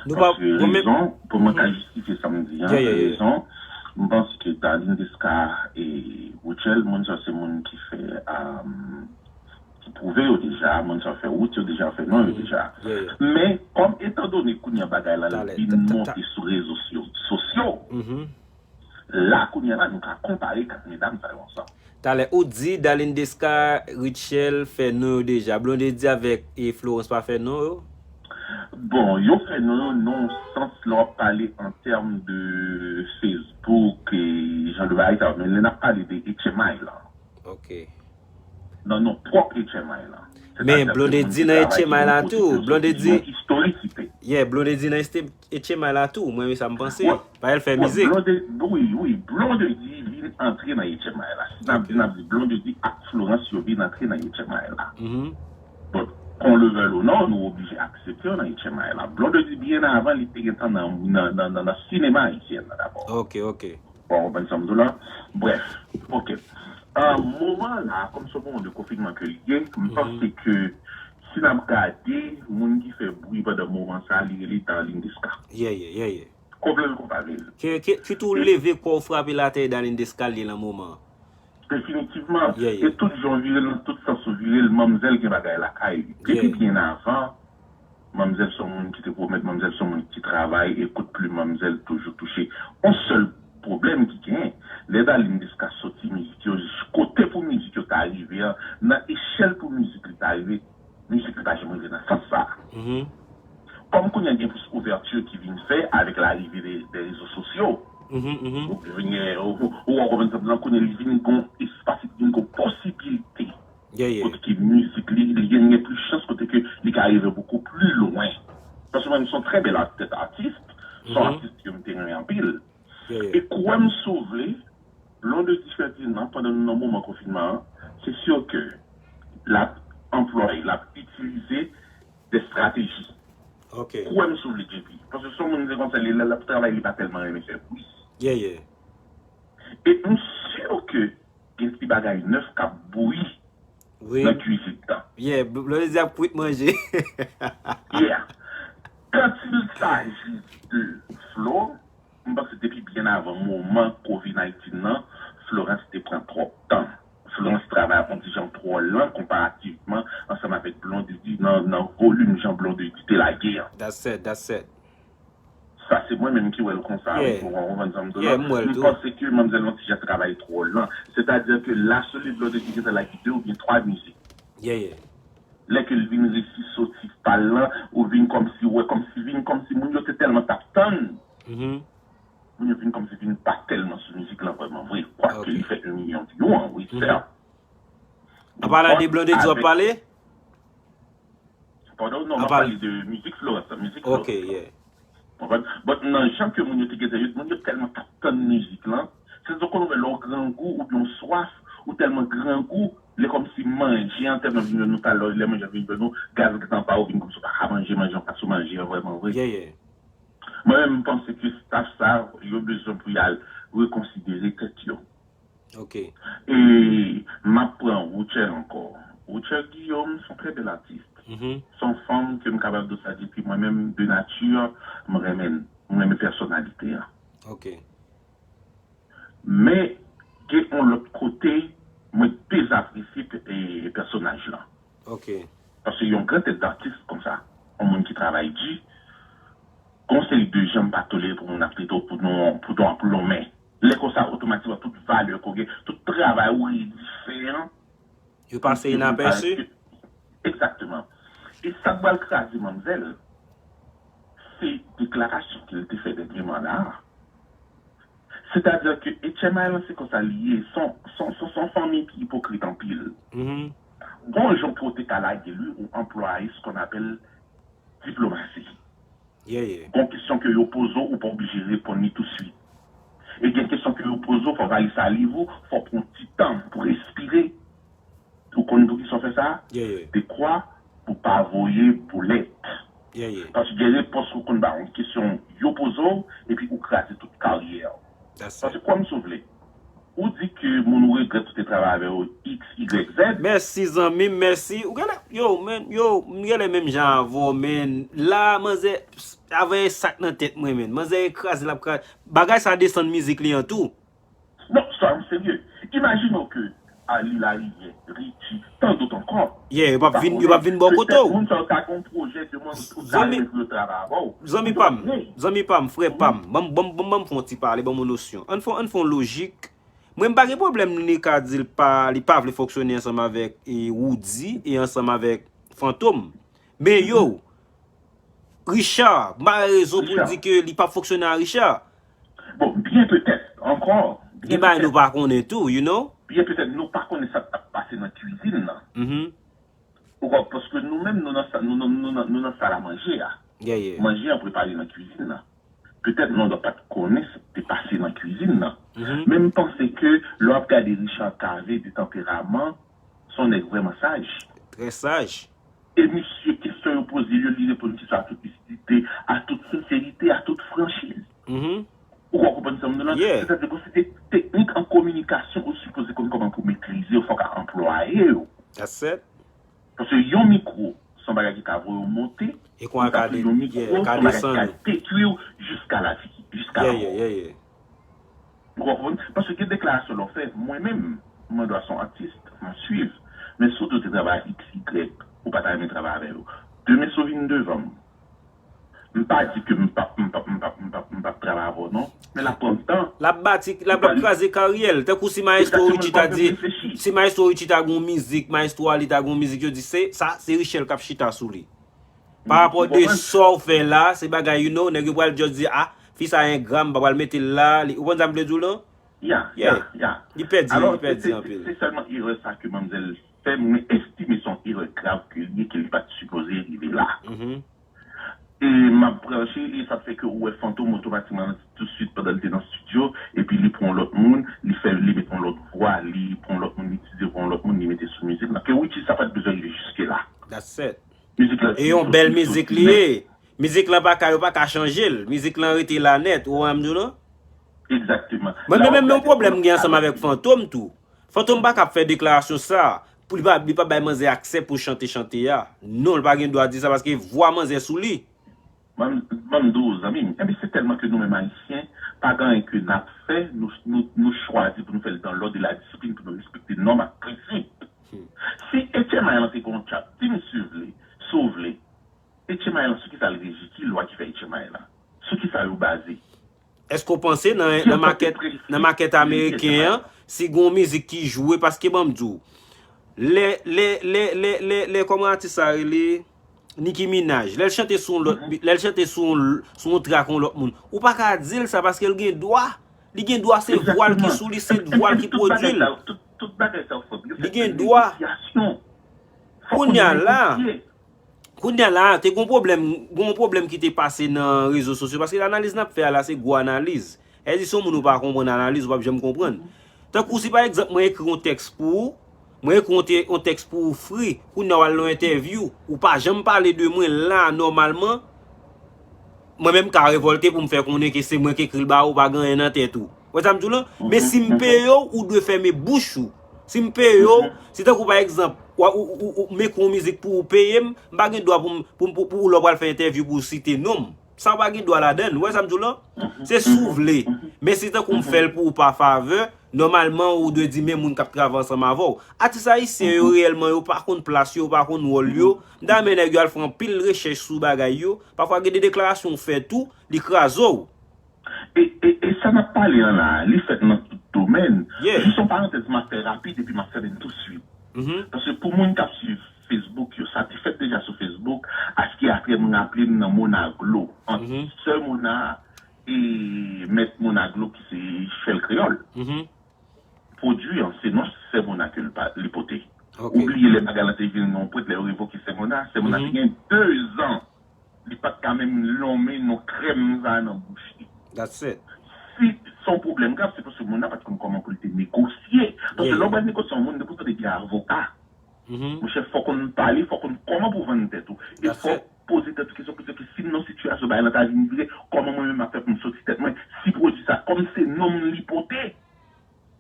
Nou pa, paske mwen menm, rezon, pou mwen ka, mhm, jistifye sa m di an, yeah, yeah, yeah, rezon, m panse ke Darline Desca e Rutshelle, moun sa se moun ki fè, euh, ki pwouve yo deja, moun sa fè wout yo deja, fè non yo, mhm, deja. Yeah, yeah. Men, kòm etandone kounye a bagay la, talè, vin ta, ta, ta, monte sou rezo syo-, sosyo, mhm, la kounye a la, nou ka konpare kat medam sa yo ansanm. Talè, ou di Darline Desca, Rutshelle fè non yo deja. Blondedy avèk e Florence pa fè non yo? Bon, yo fè non yo nan sans lè w ap pale an tèm de Facebook e jan de bagay sa yo. Men lè n ap pale de H M I la. Ok. Nan non pwòp H M I la. Men Blondedy nan H M I la tou. Blondedy. Istorisite. Yeah, Blondedy nan H M I la tou. Mwen, men sa m panse. Paske l fè mizik. Blondedy, wi, wi. Blondedy vin antre nan H M I la. Si n ap di, n ap di Blondedy ak Florence yo vin antre nan H M I la. But, qu'on le veuille ou non, nou oblije aksepte yo nan H M I la. Blondedy, byen avan, li te gentan nan, nan, nan, nan, nan sinema ayisyen nan dabò. Ok, ok. Bon, w konprann sa m di w la? Brèf, ok. Euh, moman la, kòm se yon moman de konfinman ke li ye, m panse ke si n ap gade, moun ki fè bri pandan moman sa, li rele Darline Desca. Yeah, yeah, yeah, yeah. Konprann l konprann l. Ke, ke, kit ou leve kò w frape l atè, Darline Desca l ye nan moman an. Definitivman. E tout jan w vire l, nan tout sans ou vire l, manmzèl gen bagay lakay li. Depi byen avan, manmzèl se yon moun ki te pwomèt, manmzèl se yon moun ki travay, e kout plim manmzèl toujou touche. Yon sèl pwoblèm ki genyen, lè Darline Desca soti mizik yo, kote pou mizik yo ta rive an, nan echèl pou mizik li ta rive, mizik li pa janm rive nan sans sa a. Kòm kounye a gen plis ouvèti ki vin fè avèk larive de, de rezo sosyo, ou vin, ou, ou, ou konprann sa m di la, kounye a li vin gon espas, li vin gon posibilite. Kote ke mizik li, li gen, gen plis chans kote ke li ka rive bokou pli lwen. Paske mwen menm se yon trè bèl tèt atis, se yon atis ke m te renmen anpil. E kwè m si w vle, Blondedy Ferdinand, pandan nou nan moman konfinman an, se si ke l ap anplwaye, l ap itilize de estrateji. Kwè m si w vle, J P. Paske se yon moun se konsa, li, lè l ap travay, li pa tèlman renmen fè bri. E m si ke gen ti bagay nèf k ap bouyi nan kwizin nan. Yeah, Blondedy ap kwit manje. Yeah. Quand il s'agit de Flo, m panse depi byen avan moman Covid nineteen nan, Florence te pran twòp tan. Florence travay yon ti jan twò lan konparativman ansanm avèk Blondedy nan, nan volim jan Blondedy te lage an. That's it, that's it. Sa se mwen menm ki wè l konsa, wi, ou konprann sa m di w la. M panse ke manmzèl yon ti jan travay twò lan. Sètadi ke la soli Blondedy gentan lage de oubyen twa mizik. Lè ke l vin resi soti pa l lan, ou vin kòmsi, ou wè kòmsi, vin kòmsi moun yo te tèlman t ap tann. Moun yo vin kòmsi vin pa tèlman sou mizik lan vrèman vre. Kwake li fè yon milyon view an, wi, sè. An palan de Blondedy w ap pale? Pandan, non, m ap pale de mizik Florence lan, mizik Florence lan. Konprann? But nan jan ke moun yo te gentan, yo, moun yo tèlman t ap tann mizik lan, se sa w konn wè lè w grangou oubyen w swaf, ou tèlman grangou, lè kòmsi manje an tèlman vin jwenn ou, talè lè manje an vin jwenn ou, gaz gentan ba w, vin kòmsi w pa ka manje, manje an pa sou manje an vrèman vre. Mwen menm, m panse ke staff sa, yo bezwen pou y al rekonsidere tèt yo. E m ap pran Routchelle ankò. Routchelle Guillaume se yon trè bèl atis. Se yon fanm ke m kapab di w sa depi mwen menm, de nati, m renmen l. M renmen pèsonalite a. Men, gen yon lòt kote, mwen dezapresye pe-, e, pèsonaj lan. Paske yon gran tèt datis konsa, yon moun ki travay di, gon seri de jan m pa tolere pou moun ap trete w pou non, pou non ap lonmen. Lè konsa, otomatikman, tout valè ke w gen, tout travay ou redi fè an, yo pase inapèsi. Egzakteman. E sa k pral kraze manmzèl, se deklarasyon ke l te fè dènyèman la a. Sètadi ke H M I lan se konsa li ye, se yon, se yon, se yon, se yon fanmi ki ipokrit anpil. Gon jan ke w te ka lage li, ou anplwaye ce qu'on appelle diplomasi. Gon kesyon ke yo poze w, ou pa oblije reponn li touswit. E gen kesyon ke yo poze w, fò w vale saliv ou, fò w pran yon ti tan pou respire. Ou konn poukisa w fè sa? Dekwa pou pa voye boulèt. Paske gen repons ou konn ba yon kesyon yo poze w, epi ou kraze tout karyè w. Paske kwè m si w vle, ou di ke moun ou regrèt ou te travay avè yo, X, Y, Z. Mèsi, zanmi m, mèsi. Ou genlè, yo, men, yo, m genlè menm jan avè w, men. La, manzè, avè sa k nan tèt mwen, men. Manzè kraze, l ap kraze. Bagay sa desann mizik li an tou. Non, sa m serye. Imajine w ke Ali Larivye, Richie, tant d'autres encore. Yeah, yo p ap vin, yo p ap vin bò kote w. Moun sa yo ka gen yon pwojè de moun ou ta renmen pou yo travay avè w. Zanmi pa m, zanmi pa m, frè pa m, ban m, ban m, ban m, ban m fè yon ti pale, ban m yon nosyon. Ann fè, ann fè yon lojik. Mwen, m pa gen pwoblèm li ka di l pa, li pa vle fonksyone ansanm avèk, e, Roody e ansanm avèk Fantom. Men yo, Richard, m pa gen rezon pou m di ke li p ap fonksyone a Richard. Bon, byen petèt, ankò, gen bagay nou pa konnen tou, you know? Byen petèt, nou pa konnen sa k t ap pase nan kwizin nan. Ou konprann? Paske nou menm, nou nan sa, nou nan, nou nan, nou nan sal a manje a. Manje an prepare nan kwizin nan. Petèt London pa t konnen sa k te pase nan kwizin nan. Men m panse ke lè w ap gade Richard Cavé de tanperaman, se yon nèg vrèman saj. Trè saj. E misye, kesyon yo poze l yo, li reponn kesyon a tout lisidite, a tout senserite, a tout franchiz. Ou konprann sa m di w la? Sètadi ke se te teknik an kominikasyon ou sipoze konn kòman pou metrize yo, fòk a anplwaye yo. Paske yon mikwo, se yon bagay ki ka voye w monte, e konsa tou yon mikwo, se yon bagay ki ka detwi w jiska lavi, jiska lanmò. Ou konprann? Paske gen deklarasyon lè w fè, mwen menm, Mwen dwa se yon atis, m ap swiv. Men si w di w te travay ak X Y, ou pa ta renmen travay avè yo. Demen si w vin devan m, m pa di ke m p ap, m p ap, m p ap, m p ap, m p ap travay avè w non. Men l ap pran tan. L ap bati, l ap, l ap kraze karyè l. Tankou si Maestro Richie ta di, si Maestro Richie ta gen yon mizik, Maestro Ali ta gen yon mizik, yo di se, sa, se Richel k ap chita sou li. Pa rapò de sa w fè la, se bagay, you know, nèg yo pral just di, ah, fi sa engra, m pa pral mete l la. Ou konprann sa m vle di w lan? Yeah, yeah, yeah. Li pèdi, li pèdi anpil. Se sèlman erè sa ke manmzèl fè, mwen estime se yon erè grav ke li ye, ke li pa t sipoze rive la. E m ap branche, e sa fè ke ou wè Fantom otomatikman tout swit pandan l te nan estidyo, epi li pran yon lòt moun, li fè, li met yon lòt vwa, li pran yon lòt moun, li itilize vwa yon lòt moun, li mete sou mizik la. Ke Richie sa pa t bezwen rive jiske la. That's it. Mizik la. E yon bèl mizik li ye. Mizik lan pa ka, yo pa ka chanje l. Mizik lan rete la nèt, ou wè m di w lan? Egzakteman. Mwen menm, menm yon pwoblèm m gen ansanm avèk Fantom tou. Fantom pa ka ap fè deklarasyon sa pou li pa, li pa bay manzè aksè pou chante chante a. Non, li pa gen dwa di sa paske vwa manzè sou li. Ban m, ban m di w, zanmi m, enben se tèlman ke nou menm Ayisyen, pa gen anyen ke n ap fè, nou, nou, nou chwazi pou nou fè l dans l'ordre et la discipline, pou nou respekte nòm ak prensip. Si H M I lan te gen yon chat, di m si w vle, si w vle, H M I lan, sou kisa l reji? Ki lwa ki fè H M I lan? Sou kisa yo baze? Èske w panse nan, nan makèt, nan makèt ameriken an, si gen yon mizik ki jwe, paske ban m di w, lè, lè, lè, lè, lè, lè, kòman atis sa rele? Nicki Minaj. Lè l chante sou yon lòt, lè l chante sou yon, sou yon trak yon lòt moun, ou pa ka di l sa paske l gen dwa. Li gen dwa, se vwa l ki sou li, se vwa l ki pwodui l. Li gen dwa. Kounye a la, Kounye a la, te gon pwoblèm, gon pwoblèm ki te pase nan rezo sosyo, paske analiz n ap fè a la, se gwo analiz. Èdi se yon moun ou pa konprann analiz, ou p ap janm konprann. Tankou si pa egzanp mwen ekri yon tèks pou ou, mwen ekri yon te-, yon tèks pou ou free, kounye a w al nan yon entèvyou, ou pa janm pale de mwen la nòmalman, mwen menm ka revòlte pou m fè konnen ke se mwen ki ekri l ba ou, ou pa gen anyen nan tèt ou. Ou wè sa m di w lan? Men si m peye w, ou dwe fèmen bouch ou. Si m peye w, si tankou pa egzanp, w, ou, ou, ou, m ekri yon mizik pou ou peye m, m pa gen dwa pou m, pou, pou, pou ou lè w pral fè entèvyou pou w site non m. Sa w pa gen dwa ladan l. Ou wè sa m di w lan? Se si w vle. Men si tankou m fè l pou ou pa favè, nòmalman ou dwe di men moun k ap travay ansanm avè w. Atis ayisyen yo reyèlman yo pa konn plas yo, yo pa konn wòl yo. M ta renmen nèg yo al fè anpil rechèch sou bagay yo. Pafwa gen de deklarasyon w fè tou, li kraze w. E, e, e sa n ap pale an la a, li fèt nan tout domèn. Jis yon parantèz m ap fè rapid epi m ap fèmen l touswit. Paske pou moun k ap swiv Facebook yo, sa te fèt deja sou Facebook, aske apre m raple m nan Mona Glo, ant sè Mona e mèt Mona Glo ki se Chèl Kreyòl. Pwodui an, se non sè Mona ke l pa, li pote. Ou bliye lè bagay lan te vin nan yon pwen, lè yo revoke sè Mona, sè Mona te gen dezan. Li pa t ka menm lonmen non krèm sa a nan bouch li. Si se yon pwoblèm grav, se paske moun nan pa t konn kòman pou l te negosye. Paske lè w pral negosye yon moun, depi w tande gen avoka, monchè, fò w konn pale, fò w konn kòman pou w vann tèt ou. E fò w poze tèt ou kesyon pou di, "Oke, si m nan sitiyasyon bagay lan ta vin vire, kòman mwen menm m ap fè pou m soti tèt mwen? Si pwodui sa, kòm se non m li pote,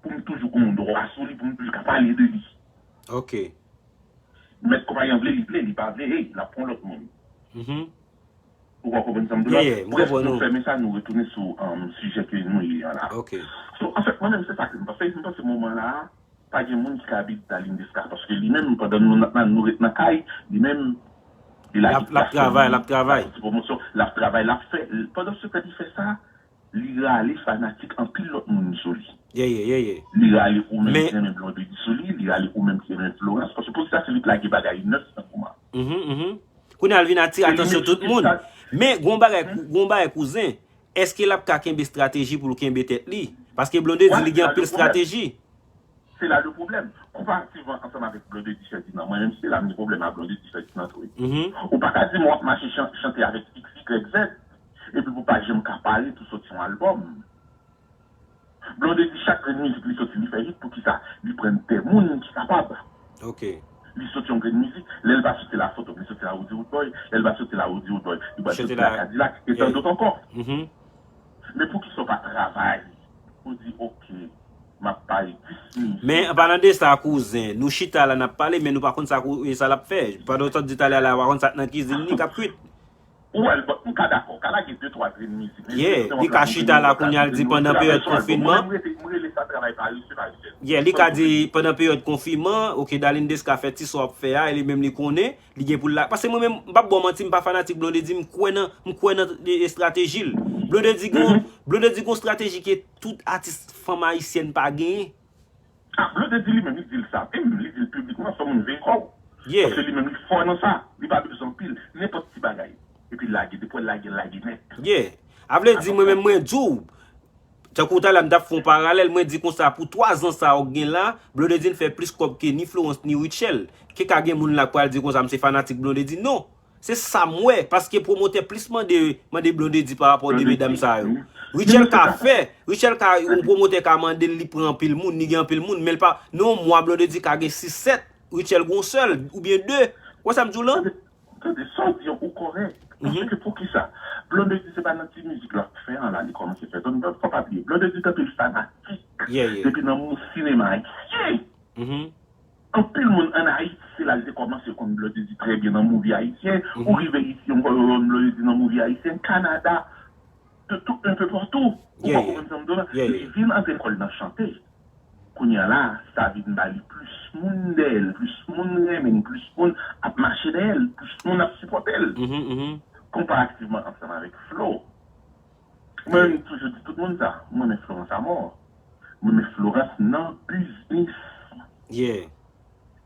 pou m toujou gen yon dwa sou li, pou m toujou ka pale de li." Mèt konpayi an vle li vle, li pa vle, hey, l ap pran lòt moun. Ou konprann sa m di w la? Brèf, nou fèmen sa, nou retounen sou, um, sijè ke nou ye an la. So, anfèt, mwen menm, se sa ke m panse. M panse moman la a, pa gen moun ki ka abit Darline Desca, paske li menm, pandan nou, nou, nou ret nan kay, li menm, li lage plas li, l ap fè ti pwomosyon, l ap travay, l ap fè. Pandan se tan li fè sa, li rale fanatik anpil lòt moun sou li. Li rale ou menm ki renmen Blondedy sou li, li rale ou menm ki renmen Florence, paske poukisa se li k lage bagay nèf nan moman. Kounye a l vin atire atansyon tout moun. Men, gon bagay, gon bagay kouzen, èske l ap ka kenbe estrateji pou l kenbe tèt li? Paske Blondedy, li gen anpil estrateji. Se la le pwoblèm. Konparativman ansanm avèk Blondedy Ferdinand, mwen menm se la m gen pwoblèm ak Blondedy Ferdinand tou. Ou pa ka di m w ap mache chan-, chante avèk X Y Z, epi pou pa janm ka pale tou soti yon albòm. Blondedy, chak grenn mizik li soti, li fè hit, poukisa? Li pran de moun ki kapab. Li soti yon grenn mizik, lè l pa soti la Fantom, li soti la Roody Roodboy, lè l pa soti la Roody Roodboy, li pral soti la Kadilak, e tan dòt ankò. Men poukisa w pa travay? Ou di, "Oke, m ap pare dis minit." Men, an palan de sa, kouzen, nou chita la, n ap pale, men nou pa konn sa kou-, sa l ap fè. Pandan w t ap di talè a la, w pa konn sa k nan kizin li k ap kwit. Ou wè l, bon, m ka dakò, ka lage de twa grenn mizik, men Yeah, li ka chita la kounye a, l di pandan peryòd konfinman. Mwen, m rele, m rele sa travay parese, parisyen. Yeah, li ka di pandan peryòd konfinman, ok, Darline Desca fè ti sa w ap fè a, e li menm li konnen, li gen pou l la. Paske mwen menm, m p ap ba w manti, m pa fanatik Blondedy, m kwè nan, m kwè nan e, estrateji l. Blondedy gon, Blondedy gon estrateji ke tout atis fanm ayisyèn pa genyen. Ah, Blondedy li menm, li di l sa. E menm, li di l piblikman, fò moun veye kò w. Yeah. Paske li menm, li fò nan sa. Li pa bezwen anpil. Nenpòt ti bagay. Epi lage. Depi w lage, lage nèt. Yeah. A vle di, mwen menm, mwen di w, tankou talè m t ap fè yon paralèl, mwen di konsa, pou twa zan sa yo k gen la, Blondedy fè plis kòb ke ni Florence, ni Rutshelle. Ke ka gen moun la k pral di konsa, m se fanatik Blondedy. Non. Se sa m wè, paske pwomotè plis mande, mande Blondedy pa rapò de medam sa yo. Rutshelle ka fè, Rutshelle ka, yon pwomotè ka mande l, li pran anpil moun, li gen anpil moun, men l pa, nan yon mwa Blondedy ka gen sis, sèt, Rutshelle gon sèl, oubyen de. Ou wè sa m di w lan? Tande, tande, sa w di an, ou kòrèk. Paske poukisa? Blondedy se pa nan ti mizik l ap fè an la, li kòmanse fè. Donn, donn, fò pa bliye. Blondedy te anpil fanatik. Yeah, yeah. Depi nan moun sinema ayisyen. Anpil moun ann Ayiti, se la l te kòmanse konn Blondedy trè byen nan movie ayisyen. Ou rive isi, yon konn Blondedy nan movie ayisyen, Kanada, de tout, un peu partout. Ou konprann sa m di w la? Li vin antre kò l nan chante. Kounye a la, sa vin ba li plis moun dèyè l, plis moun renmen l, plis moun ap mache dèyè l, plis moun ap sipòte l. Konparativman ansanm avèk Flo. Mwen, m toujou di tout moun sa, m renmen Florence amò. M renmen Florence nan biznis. Yeah.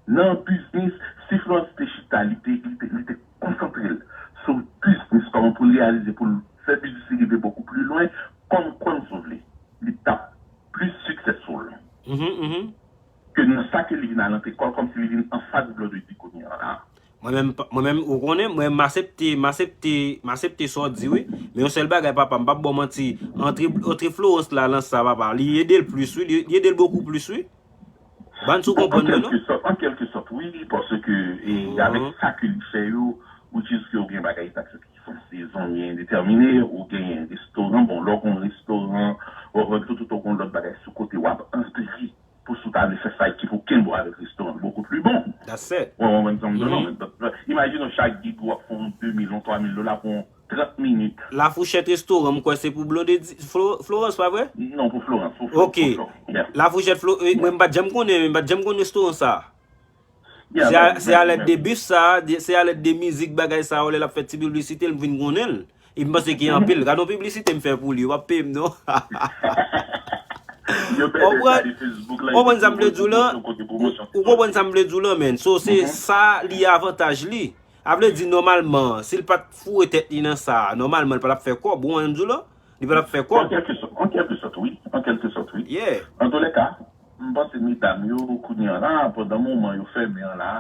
Nan biznis, si Florence te chita, li te, li te, li te konsantre l sou biznis, kòman pou l reyalize, pou l fè biznis li rive bokou pli lwen, kòm, kòm si w vle, li t ap plis successful ke nan sa ke li vin al antre kò l, kòmsi li vin anfas Blondedy kounye a la. Mwen menm, mwen menm, ou konnen, mwen m aksepte, m aksepte, m aksepte sa w di, wi. Men yon sèl bagay, papa, m p ap ba w manti. Antre, antre Florence la nan sa, papa, li ede l plis, wi. Li, li ede l bokou plis, wi. Ban sou konprann mwen, non? An kèlke sòt, an kèlke sòt, wi, paske, e, avèk sa ke li fè yo, which is ke ou gen bagay sa ki se zanmi endetèmine, ou gen restoran, bon, lè w gen restoran, ou, ou tout, tout, ou gen lòt bagay sou kote, w ap anpezi pou si w ta vle fè sa ki pou kenbe w avèk restoran, bokou pli bon. That's it. Ou konprann sa m di w lan? Imajine w chak gig w ap fè yon de mil, yon twa mil dola pou yon trant minit. La Fourchette restoran, m kwè se pou Blondedy, Flo-, Florence, pa vre? Non, pou Florence, pou Flo-, Ok. pou Flo-, yeah. La Fourchette, Flo-, eh, mwen m pa t janm konnen, m pa t janm konn restoran sa. Yeah, Se a, men, se a men, lèt men. de bif sa, de, se a lèt de mizik, bagay sa, lè l ap fè ti piblisite, m vin konnen l. E m panse gen anpil. Gade yon piblisite m fè pou li, w ap peye m, non? Yo bèl Konprann? gade Facebook la, Konprann sa m vle di w lan? Ou, ou konprann sa m vle di w lan, men. So, se sa li avantaj li. A vle di, nòmalman, si l pa t foure tèt li nan sa, nòmalman, l pa t ap fè kòb. Ou konprann sa m di w lan? Li pa t ap fè kòb. An kèlke sòt, an kèlke sòt, wi. An kèlke sòt, wi. Yeah. Antoulèka, m panse medam yo, kounye a la, pandan moman yo fèmen an la,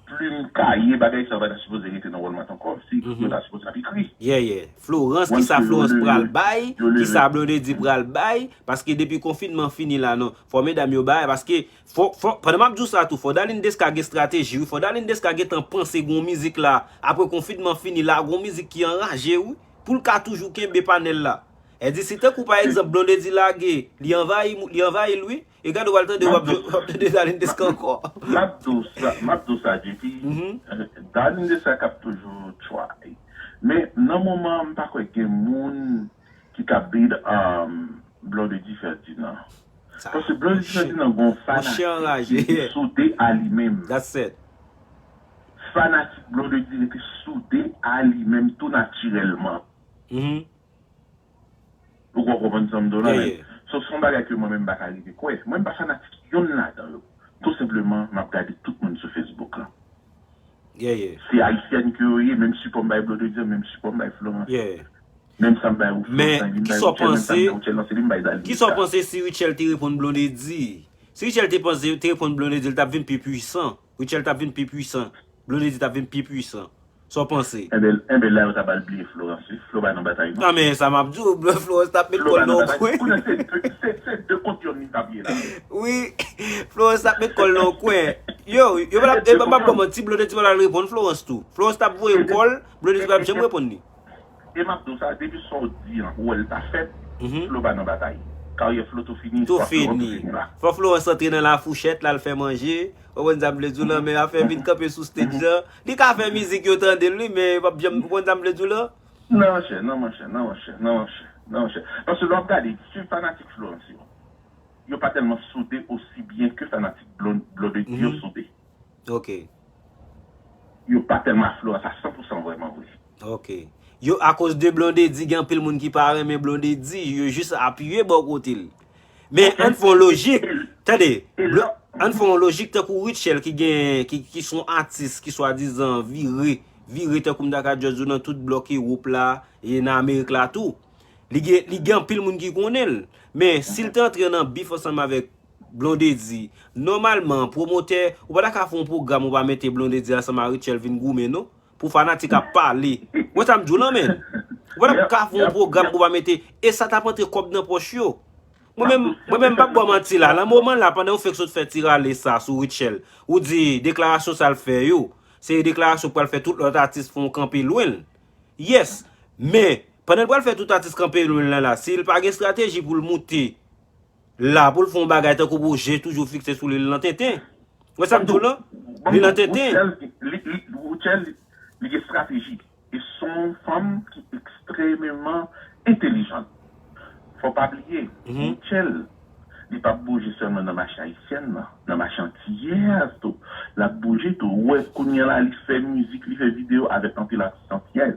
plim, kaye, bagay sa yo pa ta sipoze rete nan Walmart ankò, se ekri yo ta sipoze ap ekri. Yeah, yeah. Florence, kisa Florence pral bay, kisa Blondedy pral bay, paske depi konfinman fini la, non, fò medam yo bay, paske fò, fò, pandan m ap di w sa tou, fò Darline Desca gen estrateji, wi, fò Darline Desca gentan panse gon mizik la, apre konfinman fini la, gon mizik ki anraje, wi, pou l ka toujou kenbe panèl la. E di, si tankou pa egzanp, Blondedy lage, li anvayi, li anvayi l, wi, E gade, w al tande, w ap, w ap tande Darline Desca ankò. M ap di w sa, m ap di w sa, J P. Darline Desca k ap toujou try. Men, nan moman an, m pa kwè gen moun ki ka beat, um, Blondedy Ferdinand. Paske Blondedy Ferdinand gon fanatik ki rete soude a li menm. That's it. Fanatik Blondedy rete soude a li menm tou natirèlman. Ou konprann sa m di w la, men. So, se yon bagay ke mwen menm m pa ka rive kwè. Mwen, m pa fanatik yonn ladan yo. Tou senpleman, m ap gade tout moun sou Facebook lan. Se ayisyèn ke yo ye, menm sipò m bay Blondedy, menm sipò m bay Florence. Menm sa m bay Florence, li m bay Rutshelle, menm sa m bay Rutshelle, se li m bay Darline Desca. Men, kisa w panse si Rutshelle te reponn Blondedy? Si Rutshelle te panse, te reponn Blondedy, li t ap vin pi pwisan. Rutshelle t ap vin pi pwisan. Blondedy t ap vin pi pwisan. Sa w panse? Enben, enben, la yo ta ba l bliye Florence, wi. Flo pa nan batay, non. Non, men sa m ap di w, Florence t ap met kò l nan yon kwen. Kounye a se de, se, se de kont yonn li t ap ye la. Wi, Florence t ap met kò l nan yon kwen. Yo, yo pa t ap, yo pa t ap kòman ti Blondedy pa t al reponn Florence tou. Florence t ap voye kò l, Blondedy pa t ap janm reponn li. E m ap di w sa, depi sa w di an, ou wè l pa fèt, Flo pa nan batay. Karyè Flo tou fini, istwa Flo an tou fini la. Fò Florence antre nan la fouchèt, l al fè manje. Ou konprann sa m vle di w lan, men afè vin kanpe sou stage lan. Li ka fè mizik yo tande l, wi, men p ap janm, ou konprann sa m vle di w lan? Non, monchè, non, monchè, non, monchè, non, monchè, non, monchè. Paske lè w ap gade, si fanatik Florence yo, yo pa tèlman soude osi byen ke fanatik Blon- Blondedy yo soude. Ok. Yo pa tèlman a Florence a san pou san vrèman vre. Ok. Yo, akoz de Blondedy, gen anpil moun ki pa renmen Blondedy, yo jis apiye bò kote l. Men ann fè yon lojik, tande, ann fè yon lojik tankou Rutshelle ki gen, ki, ki se yon atis ki swadizan vire, vire tankou m ta ka just di w nan tout blòk Ewòp la, e nan Amerik la tou. Li gen, li gen anpil moun ki konnen l. Men si l te antre nan bif ansanm avèk Blondedy, nòmalman, pwomotè, ou pa ta ka fè yon pwogram ou pa mete Blondedy ansanm a Rutshelle vin goumen, non. Pou fanatik ap pale. Ou wè sa m di w lan, men? Ou pa ta ka fè yon pwogram pou pa mete. E sa t ap antre kòb nan pòch yo. Mwen menm, mwen menm, m p ap ba w manti la. Nan moman la, pandan ou fèk sot fè ti rale sa sou Rutshelle, ou di deklarasyon sa l fè yo, se deklarasyon pral fè tout lòt atis fè yon kanpe lwen l. Yes. Men, pandan l pral fè tout atis kanpe lwen l la, si l pa gen estrateji pou l moute la pou l fè yon bagay tankou pou je toujou fikse sou li, l nan tenten. Wè sa m di w lan? Li nan tenten. Rutshelle, li, li, Rutshelle, li, li gen estrateji. E se yon fanm ki ekstrememan entelijan. Fò pa bliye, Rutshelle, li p ap bouje sèlman nan mache ayisyèn nan, nan mache antiyèz tou. L ap bouje tou. Ou wè, kounye a la, li fè mizik, li fè videyo avèk anpil atis antiyèz.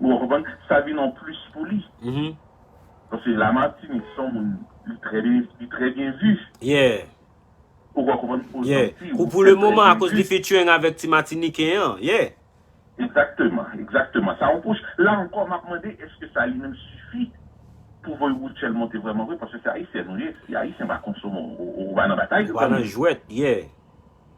Ou konprann? Sa vin yon plis pou li. Paske Lamatinik, se yon moun, li trè byen, li trè byen vi. Yeah. Ou konprann? Yeah. Pou, pou le moman, akoz li featuring avèk ti Matiniken an. Yeah. Egzakteman, egzakteman. Sa yon pwouch. La ankò, m ap mande, èske sa li menm sifi pou voye Rutshelle monte vrèman vre? Paske se ayisyèn ou ye. Si ayisyen pa konsome, ou, ou, ou pa nan batay. Ou pa nan jwèt, yeah.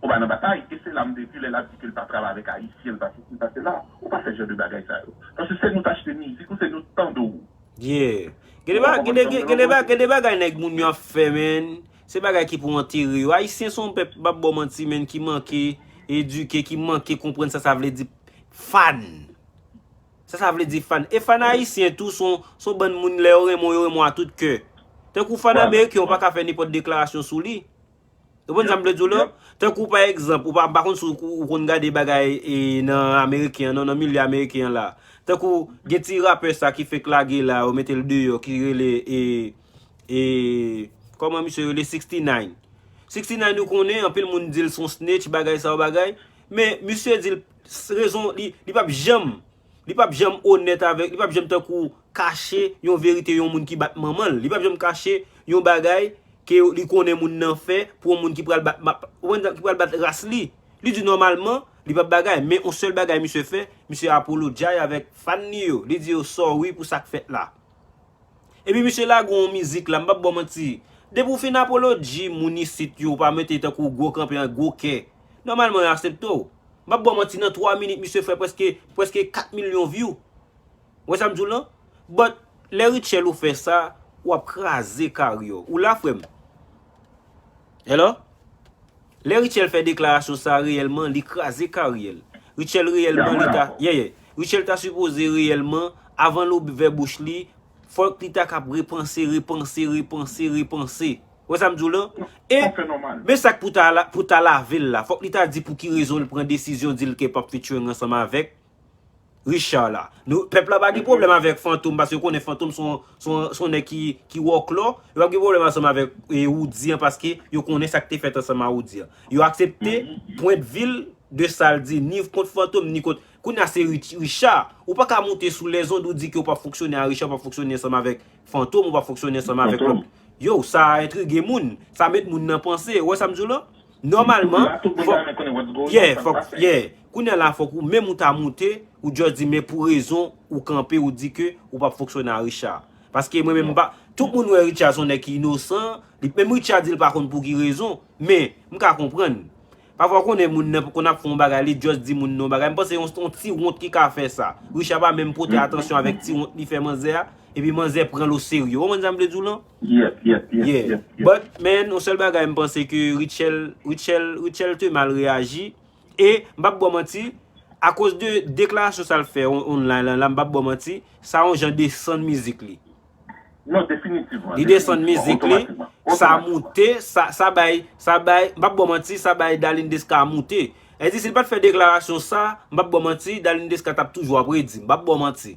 Ou pa nan batay. E se la m te di, lè l ap di ke l pa travay avèk ayisyen, l pa sesi, l pa sela. Ou pa fè jan de bagay sa yo. Paske se nou t achte mizik ou, se nou t tande w. Yeah. Gen de ba- gen de- gen- gen de ba- gen de bagay nèg moun yo ap fè, men. Se bagay ki pou antere yo. Ayisyen se yon pèp, m p ap ba w manti, men, ki manke edike, ki manke konprann sa sa vle di fan. Sa sa vle di fan. E fan ayisyen tou, se yon, se yon bann moun, lè yo renmen w, yo renmen w a tout kè. Tankou fan ameriken, ou pa ka fè nenpòt deklarasyon sou li. Ou konprann sa m vle di w la? Tankou, pa egzanp, ou pa, m pa konn si w, ou konn gade bagay, e, nan ameriken an, non, nan milye ameriken an la. Tankou, gen ti rapè sa ki fèk lage la, yo mete l deyò, ki rele, e, e, kòman misye rele? Sixty nine. Sixty nine, ou konnen, anpil moun di l se yon snitch, bagay sa yo bagay. Men, misye di l, s- rezon, li, li p ap janm, li p ap janm onèt avèk, li p ap janm tankou kache yon verite yon moun ki bat manman l. Li p ap janm kache yon bagay ke li konnen moun nan fè pou yon moun ki pral bat, ma- ou konprann, ki pral bat ras li. Li di nòmalman, li p ap bagay, men yon sèl bagay misye fè, misye apologize avèk fan li yo. Li di yo sorry pou sa k fèt la. Epi misye lage yon mizik la, m p ap ba w manti. Depi w fin apologize moun isit yo, ou pa mete tankou gwo kanpe an gwo kè. Nòmalman, yo aksepte w. M p ap ba w manti, nan twa minit, misye fè prèske, prèske kat milyon view. Ou wè sa m di w lan? But, lè Rutshelle ou fè sa, w ap kraze karyè w. Ou la, frè m? Hello? Lè Rutshelle fè deklarasyon sa reyèlman, li kraze karyè l. Rutshelle reyèlman, li ta, yeah, yeah. Rutshelle ta sipoze reyèlman, avan l ouvè bouch li, fòk li ta k ap repanse, repanse, repanse, repanse. Ou wè sa m di w lan? E, men sa k pou ta, la- pou ta lave l la, fòk li ta di pou ki rezon l pran desizyon di l ke p ap featuring ansanm avèk Richard la. Nou, pèp la pa gen pwoblèm avèk Fantom, paske yo konnen Fantom se yon, se yon, se yon nèg ki, ki wòklò. Yo pa gen pwoblèm ansanm avèk, e, Roody an, paske yo konnen sa k te fèt ansanm a Roody an. Yo aksepte pwendvi l de sa l di, ni kont Fantom, ni kont. Kounye a se Rich- Richard. Ou pa ka moute sou lèzond ou di ke w p ap fonksyone a Richard, w p ap fonksyone ansanm avèk Fantom, ou p ap fonksyone ansanm avèk lòt. Yo, sa entrige moun. Sa met moun nan panse. Ou wè sa m di w lan? Nòmalman, fòk, yeah, fòk, yeah. Kounye a la, fòk ou menm ou ta moute, ou just di, men pou rezon ou kanpe, ou di ke ou p ap fonksyone a Richard. Paske mwen menm, m pa, tout moun wè Richard se yon nèg ki inosan, li, menm Richard di l pa konn pou ki rezon, men m ka konprann. Pafwa, ou konnen moun nan konn ap fè yon bagay, li just di moun nan yon bagay. M panse yon, yon ti wont ki ka fè sa. Richard pa menm pote atansyon avèk ti wont li fè manzè a, epi manzè pran l oserye. Ou konprann sa m vle di w lan? Yep, yep, yep, Yeah. yep, yep. But, man, yon sèl bagay m panse ke Rutshelle, Rutshelle, Rutshelle te mal reyaji. E, m p ap ba w manti, akoz de deklarasyon sa l fè on- online lan, la, m p ap ba w manti, sa yon jan desann mizik li. Non, definitivman. Li desann mizik li, sa moute, sa, sa bay, sa bay, m p ap ba w manti, sa bay Darline Desca moute. Sa vle di, si l pa t fè deklarasyon sa, m p ap ba w manti, Darline Desca t ap toujou ap redi. M p ap ba w manti.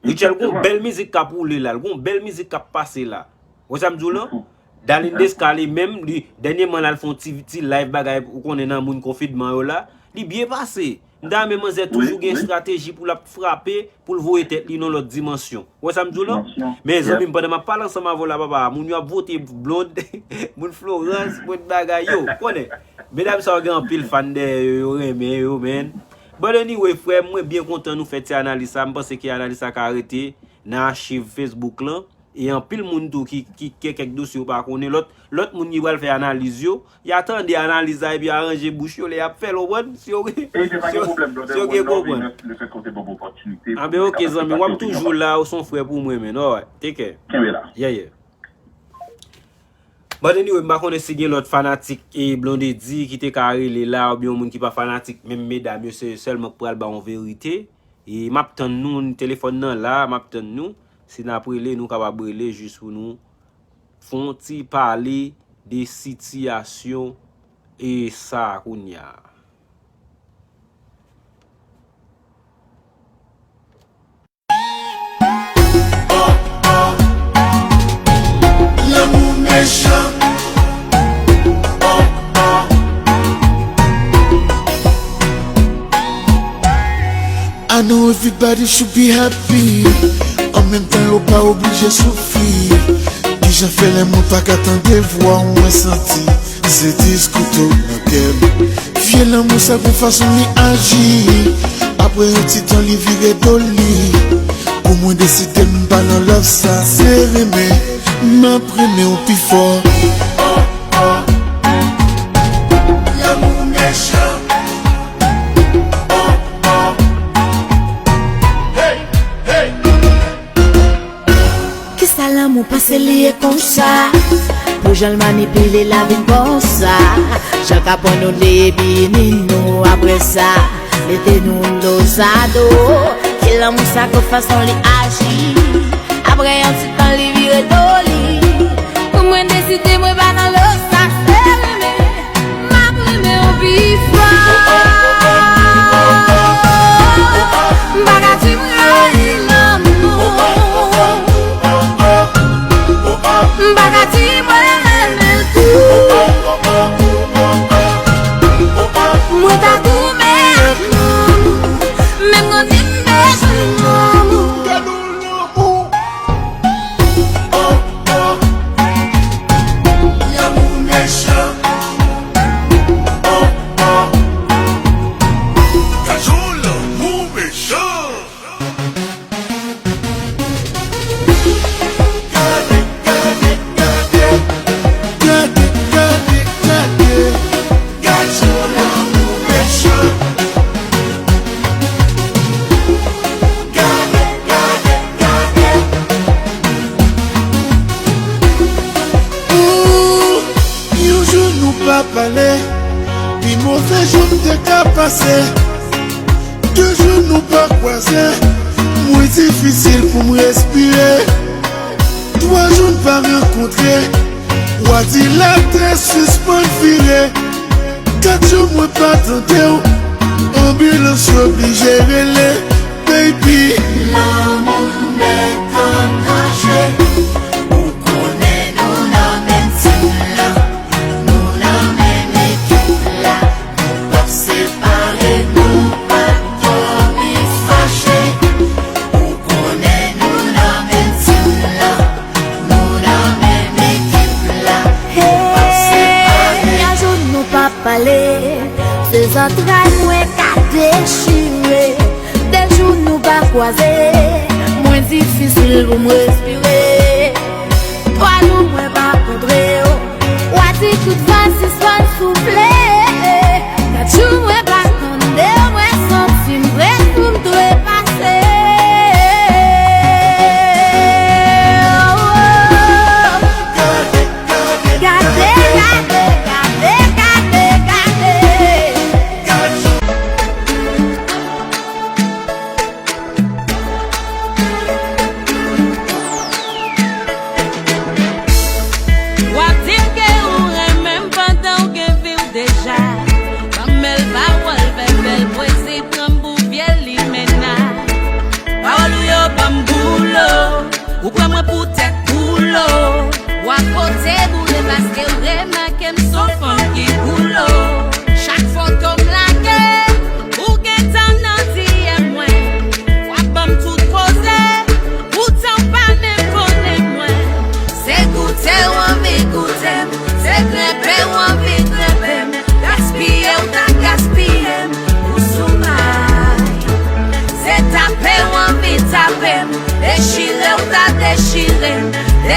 Richel, gon bèl mizik k ap woule la, l gon bèl mizik k ap pase la. Ou wè sa m di w lan? Darline Desca li menm, li, dènyèman l al fè yon ti, ti live bagay, ou konnen nan moun konfinman yo la, li byen pase. M ta renmen manzè toujou gen estrateji pou l ap frape, pou l voye tèt li nan lòt dimansyon. Ou wè sa m di w lan? Men zanmi m, pandan m ap pale ansanm avè w la, papa, moun yo ap vote Blonde, moun Florence, moun bagay yo, ou konnen. Medam sa yo gen anpil fan dèyè yo, yo renmen yo, men. But anyway, frè m, mwen byen kontan nou fè ti analiz sa. M panse ke analiz sa ka rete nan achiv Facebook lan. E anpil moun tou ki, ki gen kèk dosye yo pa konnen. Lòt, lòt moun ki pral fè analiz yo, y a tande analiz la epi yo aranje bouch yo lè y ap fè l, ou konprann? Si yo, si yo, si yo gen konprann. Anben, oke, zanmi, w ap toujou la, ou se yon frè pou mwen, man. Alright, take care. Yeah, yeah. But anyway, m pa konnen si gen lòt fanatik e Blondedy ki te ka rele la, oubyen yon moun ki pa fanatik, menm medam yo, se sèlman k pral ba yon verite. E m ap tann nou, telefòn nan la, m ap tann nou. Si n ap rele, nou kapab rele jis pou nou fè yon ti pale de sitiyasyon e sa a kounye a. Lanmou mechan. I know everybody should be happy. An menm tan yo pa oblije soufri. Kijan fè lè mwen pa ka tande vwa w, mwen santi se dis kouto nan kè m. Vye lanmou sa gon fason li aji. Apre yon ti tan li vire do li. Pou mwen deside m pa nan love sa. Se renmen, m ap renmen w pi fò. Lanmou mechan. Kisa lanmou pase li ye konsa? Pou jan l manipile la vin konsa. Jan l ka pran nou li epi ni nou apre sa. Mete nou do sa do. Ki lanmou sa, ki fason li aji? Apre yon ti tan li vire do li. Pou mwen deside mwen pa nan love sa, se renmen. M ap renmen w pi fò. M pa ka di m rayi lanmou. M pa ka di mwen renmen l tou. Mwen ta goumen ak lanmou. Menm mwen di m bezwen lanmou. Lanmou mechan. Gade, gade, gade. Gade, gade, gade. Gad sou lanmou mechan. Gade, gade, gade. Ooh, yon jou nou pa pale, pi move jou m te ka pase. De jou nou pa kwaze, mwen difisil pou m respire. Twa jou n pa rankontre, wa di latè sispann vire. Kat jou mwen pa tande w, anbilans yo oblije rele, baby. Lanmou mèt an danje, ou konnen nou nan menm tim lan, nou nan menm ekip la. Nou p ap separe, nou p ap dòmi fache. Ou konnen nou nan menm tim lan, nou nan menm ekip la. Nou p ap separe. Yon jou nou p ap pale, se zantray mwen ka dechire. De jou nou pa kwaze, mwen difisil pou m respire. Twa jou mwen pa kontre w. Wa di tout van sispann soufle. Kat jou mwen pa tande w, mwen santi m pre pou m trepase. Gade, gade, gade, gade, gade. W ap di m ke ou renmen m pandan w gen vi w de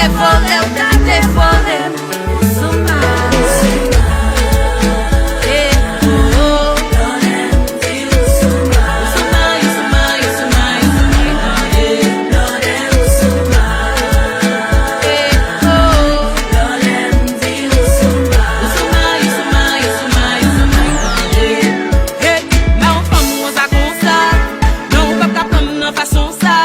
Devore w ta devore m. Ou sou may. Eh, oh, oh. Hey, nan yon fanm konsa, konsa. Non, ou p ap ka pran m nan fason sa.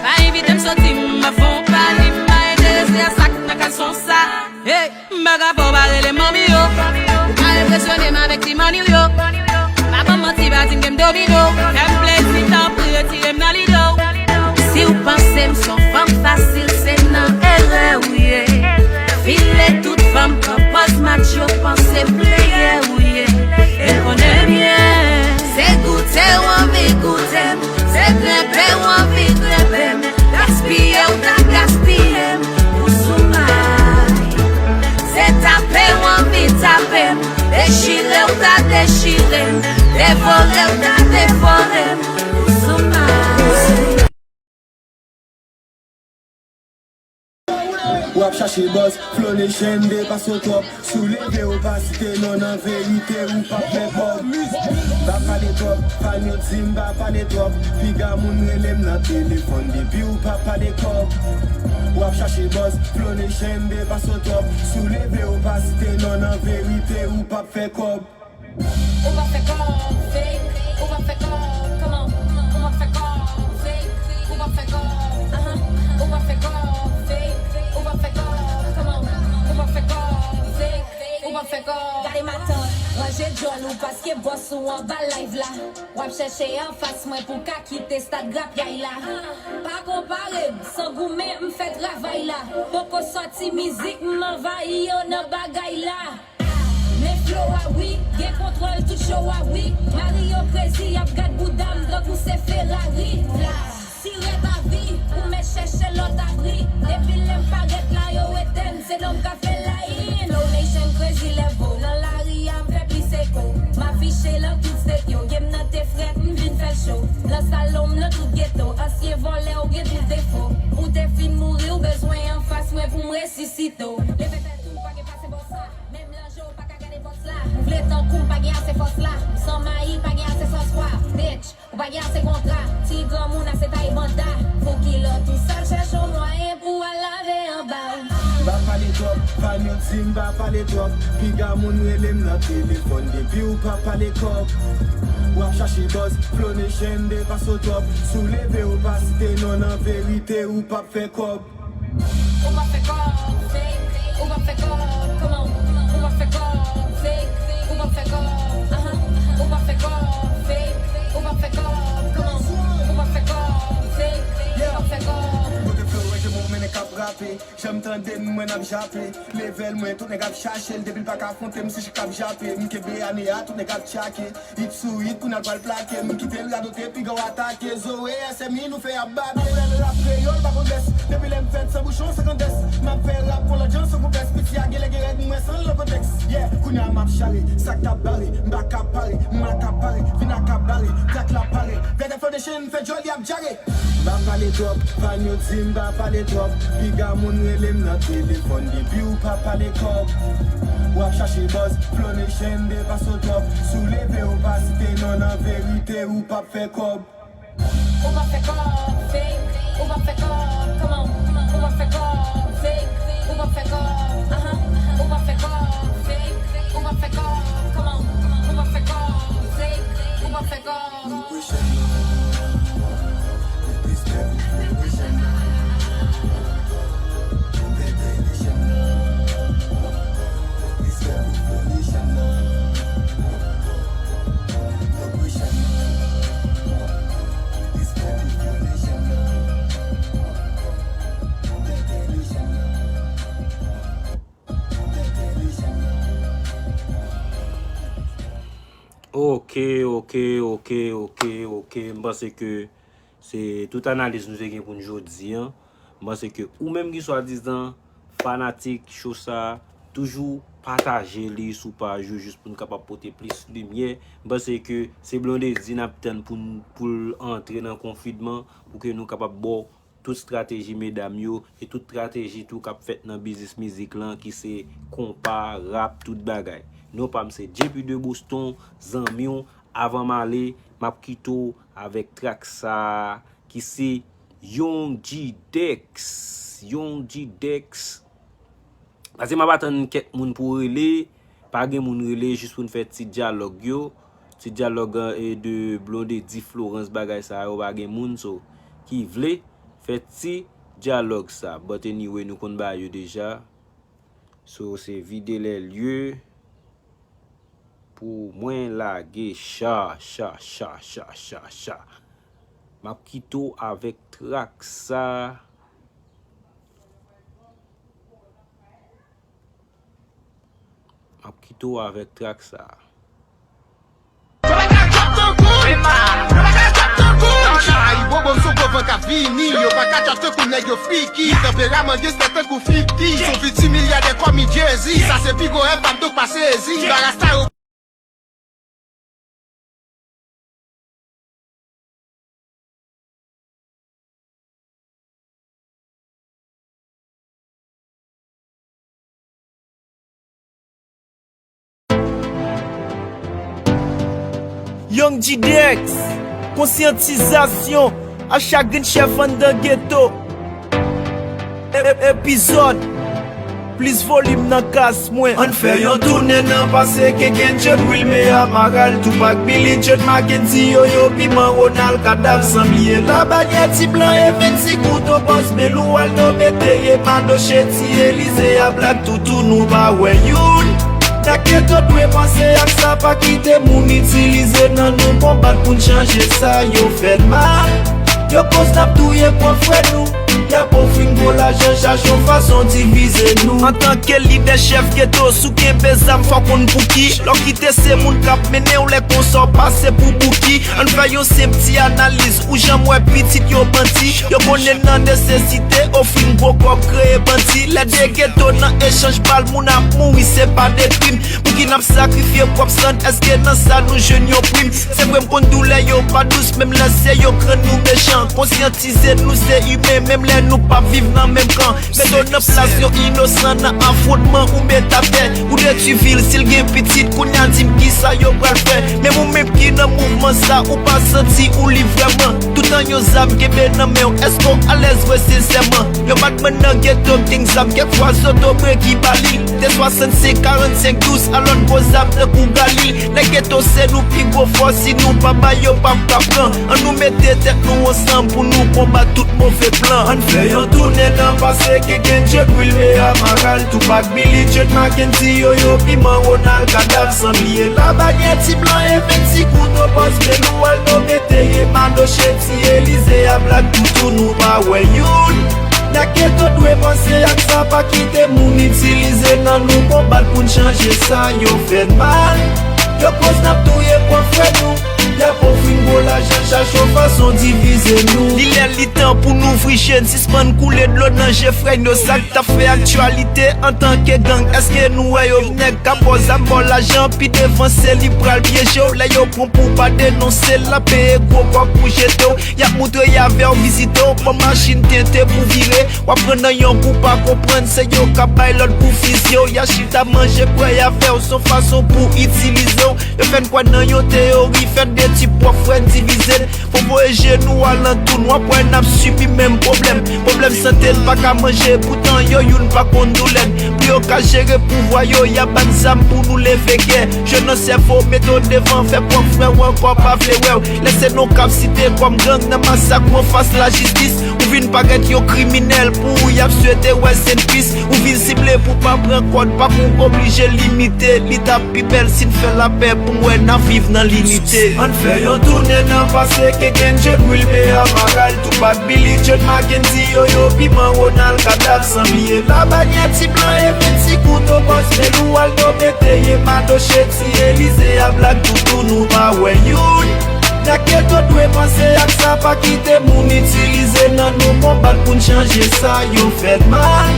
Pa envite m soti, m ap fè yon pale, m pa enterese a sa k nan kalson sa. Hey, m pa ka fè w pa rele manmi yo. Ou pa enpresyone m avèk ti manniw yo. Pa ban m manti, pa di m ke m domine w. Fè m plezi, tanpri, retire m nan lide w. Si w panse m s on fanm fasil, se nan erè w ye. File tout fanm pran pòz macho, panse pleyè w ye. E konnen byen, se goute w anvi goute m, se grenpe w anvi grenpe m, gaspiye w ta gaspiye m, ou sou may. Se tape w anvi tape m, dechire w ta dechire m, devore w ta devore m, ou sou may. W ap chache buzz, Flow Nation depase w twòp. Si w leve w pa site non nan verite, ou p ap fè kòb. M pa pale twòp, fan yo di m pa pale twòp. Piga moun rele m nan telefòn depi w pa pale kòb. W ap chache buzz, Flow Nation depase w twòp. Si w leve w pa site non nan verite, ou p ap fè kòb. Ou p ap fè kòb, fake. Ou p ap fè kòb, come on. Ou p ap fè kòb, fake. Ou p ap fè kòb, uh-huh. Ou p ap fè kòb, fake. Ou p ap fè kòb, come on. Ou p ap fè kòb, fake. Ou p ap fè kòb. Gade matant, ranje djòl ou paske bòs ou anba live la. W ap chèche anfas mwen pou ka kite stad grapyay la. Pa konpare m, san goumen m fè travay la. Poko sòti mizik, m anvayi yo nan bagay la. Men flow a wi, gen kontwòl tout show a wi. Mario Crazy ap gad bouda m tankou se Ferrari. Sirèt a vi, ou mèt chèche lòt abri. Depi lè m parèt la, yo etèn, se non m ka fè layin. Flow Nation Crazy Level, nan lari a m fè plis eko. M afiche lan tout state yo, game nan te frèt, m vin fè l cho. Lan salon m, lan tout geto, ansyen vòlè ou gen tout defo. Ou te fin mouri, ou bezwen anfas mwen pou m resisite w. Leve tèt ou, pa gen pase bòs la. Menm lanje w pa ka gade bòs la. Ou vle tankou m pa gen ase fòs la. M san mayi, pa gen ase sòs pwa. Bitch, ou pa gen ase kontra. Ti granmoun ase tay banda. Pou kilè w tou sal chèche yon mwayen pou w al lave anba w. M pa pale twòp, fan yo di m pa pale twòp. Piga moun rele m nan telefòn depi w pa pale kòb. W ap chache buzz, Flow Nation depase w twòp. Si w leve w pa site non nan verite, ou p ap fè kòb. Ou p ap fè kòb, fake. Ou p ap fè kòb, come on. Ou p ap fè kòb, fake. Ou p ap fè kòb, uh-huh. Ou p ap fè kòb, fake. Ou p ap fè kòb, come on. Ou p ap fè kòb, fake. Ou p ap fè kòb. Kote Flow Ranje mwen mennen k ap rape. Jan m tande m, mwen n ap jape. Level mwen, tout nèg ap chache l. Depi l pa ka afwonte m, se chak ap jape. M kenbe ane a, tout nèg ap tchake. Hit sou hit, kounye a l pral plake. M kite l radote, piga w atake. Zoe, S M I, nou fè ap babe. Apre l rap kreyòl, pa konn bès. Depi lè m fèt, san bouchon, san kandès. M ap fè rap pou lòt jan, san konplèks. Piti a genlè gen règ, m wè san l nan kontèks. Yeah, kounye a m ap chare. Sa k t ap bare, m pa ka pare. M akapare, vin akabare. Trak la pare. Vètè Flow Nation, fè djòl, y ap djare. M pa pale twòp, fan yo di m pa pale twòp. Piga moun rele m nan telefòn depi w pa pale kòb. W ap chache buzz, Flow Nation depase w twòp. Si w leve w pa site non nan verite, ou p ap fè kòb. Ou p ap fè kòb, fake. Ou p ap fè kòb, come on. Ou p ap fè kòb, fake. Ou p ap fè kòb, uh-huh. Ou p ap fè kòb, fake. Ou p ap fè kòb, come on. Ou p ap fè kòb, fake. Ou p ap fè kòb. Ok, ok, ok, ok, ok. M panse ke se tout analiz nou te gen pou n jodi a. M panse ke ou menm ki swadizan fanatik cho sa, toujou pataje li sou paj ou jis pou n kapab pote plis limyè. M panse ke se Blondedy n ap tann pou n, pou l antre nan konfinman, pou ke nou kapab ba w tout estrateji medam yo, e tout estrateji tou k ap fèt nan biznis mizik lan, ki se konpa, rap, tout bagay. Non pa m se J P de Boston, zanmi w, avan m ale, m ap kite w avèk trak sa a, ki se Young G Dex. Young G Dex. Paske m ap atann kèk moun pou rele, pa gen moun rele, jis pou n fè ti dyalòg yo. Ti dyalòg, e, de Blondedy, Florence, bagay sa yo, pa gen moun, so, ki vle fè ti dyalòg sa. But anyway, nou konn bagay yo deja. So, se vide lè lye pou mwen lage cha, cha, cha, cha, cha, cha. M ap kite w avèk trak sa. M ap kite w avèk trak sa. Ay, bobo, m sou gwo van k ap vini. Yo pa ka tchat tankou nèg yo friki. Tanperaman gangsta tankou fifti. Son fiti milyadè kòm New Jersey. Sa se pi gwo rèv pa m tou k pa sezi. Ba rasta yo. Young G Dex, konsyantizasyon a chak grenn chèf anndan geto. E-, e-, epizòd, plis volim nan kaz mwen. Ann fè yon tounen nan pase, Keke John, Wilme, Amaral, Tupac, Billy, John, Mackenzie, Yoyo, Piman, Ronald, Kadav, san bliye Labanyè, Ti Blan, Evens, Ti Kouto, Bòs, Belou, Waldo, Beteye, Madoche, Ti Elize, a Black Toutou, nou pa wè youn. Nèg geto dwe panse ak sa, pa kite moun itilize nan nou konbat pou n chanje sa, yo fè n mal. Yo koz n ap touye pwòp frè nou. Y ap ofri n gwo lajan, chache yon fason divize nou. Antanke lidè chèf geto, si w kenbe zam, fò w konn pou ki. Lè w kite se moun k ap mennen w, lè konsa w pase pou bouki. Ann fè yon senp ti analiz, ou janm wè pitit yo bandi. Yo konnen nan nesesite, ofri n gwo kòb, kreye bandi. Lè de geto nan echanj bal, moun ap mouri, se pa de krim. Pouki n ap sakrifye pwòp san n? Èske nan sa nou jwenn yon prim? Se vre m konn doulè yo pa dous, menm lè se yo k rann nou mechan. Konsyantize nou se imen, menm lè nou p ap viv nan menm kan. Mete w nan plas yon inosan nan afwontman ou met atè. Ou detwi vi l, si l gen pitit, kounye a di m kisa yo pral fè. Menm ou menm ki nan mouvman sa, ou pa santi ou lib vrèman. Toutan yon zam kenbe nan men w, èske w alèz vre sensèman? Yon bad man nan geto k gen zam, kèk fwa zotobre ki ba li. T swasannsenk, karannsenk, douz, a lòt gwo zam tankou Galil. Nèg geto se nou pi gwo fòs, si nou pa bay yo p ap ka pran. Ann nou mete tèt nou ansanm pou nou konbat tout move plan. Ann fè yon tounen nan pase, Keke John, Wilme, Amaral, Tupac, Billy, John, Mackenzie, Yoyo, Piman, Ronald, Kadav, san bliye Labanyè, Ti Blan, Evens, Ti Kouto, Bòs, Belou, Waldo, Beteye, Madoche, Ti Elize, a Black Toutou, nou pa wè youn. Nèg geto dwe panse ak sa, pa kite moun itilize nan nou konbat pou n chanje sa, yo fè n mal. Yo koz n ap touye pwòp frè nou. Y ap ofri n gwo lajan, chache yon fason divize nou. Li lè li tan pou n ouvri je n, sispann koule dlo nan je frè n yo. Sa k t ap fè aktyalite antanke gang, èske nou wè yo? Nèg k ap ba w zam, ba w lajan, pi devan se li pral pyeje w. Lè yo pran pou w pa denonse l, l ap peye gwo kòb pou jete w. Y ap moutre y avè w, vizite w, pran machin tente pou vire. W ap pran nan yon kou pa konprann, se yo k ap bay lòd pou fizye w. Y a chita manje, bwè avè w, s on fason pou itilize w. Yo fè n kwè nan yon teyori, fè n detwi pwòp frè n, divize n. Fò voye je nou alantou n, w ap wè n ap sibi menm pwoblèm. Pwoblèm sante n, pa ka manje, poutan yo youn pa konn doulè n. Pou yo ka jere pouvwa yo, y ap ban n zam pou nou leve gè. Jwe nan sèvo, mete w devan, fè pwòp frè w ankò pa vle wè w. Lè se non k ap site kòm gang nan masak ou anfas lajistis. Ou vin parèt yon kriminèl pou ou y ap swete rest in peace. Ou vin sible pou pa pran kòd, pa pou oblije limite. Li t ap pi bèl si n fè lapè pou n wè n ap viv nan linite. Ann fè yon tounen nan pase, Keke John, Wilme, Amaral, Tupac, Billy, John, Mackenzie, Yoyo, Piman, Ronald, Kadav, san bliye Labanyè, Ti Blan, Evens, Ti Kouto, Bòs, Belou, Waldo, Beteye, Madoche, Ti Elize, a Black Toutou, nou pa wè youn. Nèg geto dwe panse ak sa, pa kite moun itilize nan nou konbat pou n chanje sa, yo fè n mal.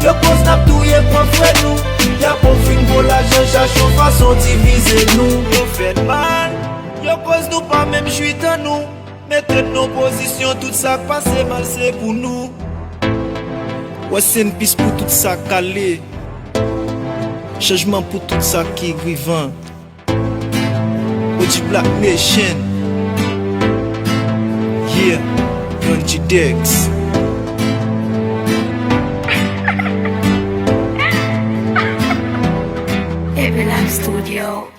Yo koz n ap touye pwòp frè nou. Y ap ofri n gwo lajan, chache yon fason divize nou. Yo fè n mal. Yo koz nou pa menm jwi tan nou. Mete n nan pozisyon, tout sa k pase mal se pou nou. Rest in peace pou tout sa k ale. Chanjman pou tout sa ki rivan. O G Black Nation. Yeah, Young G Dex. Every Love Studio.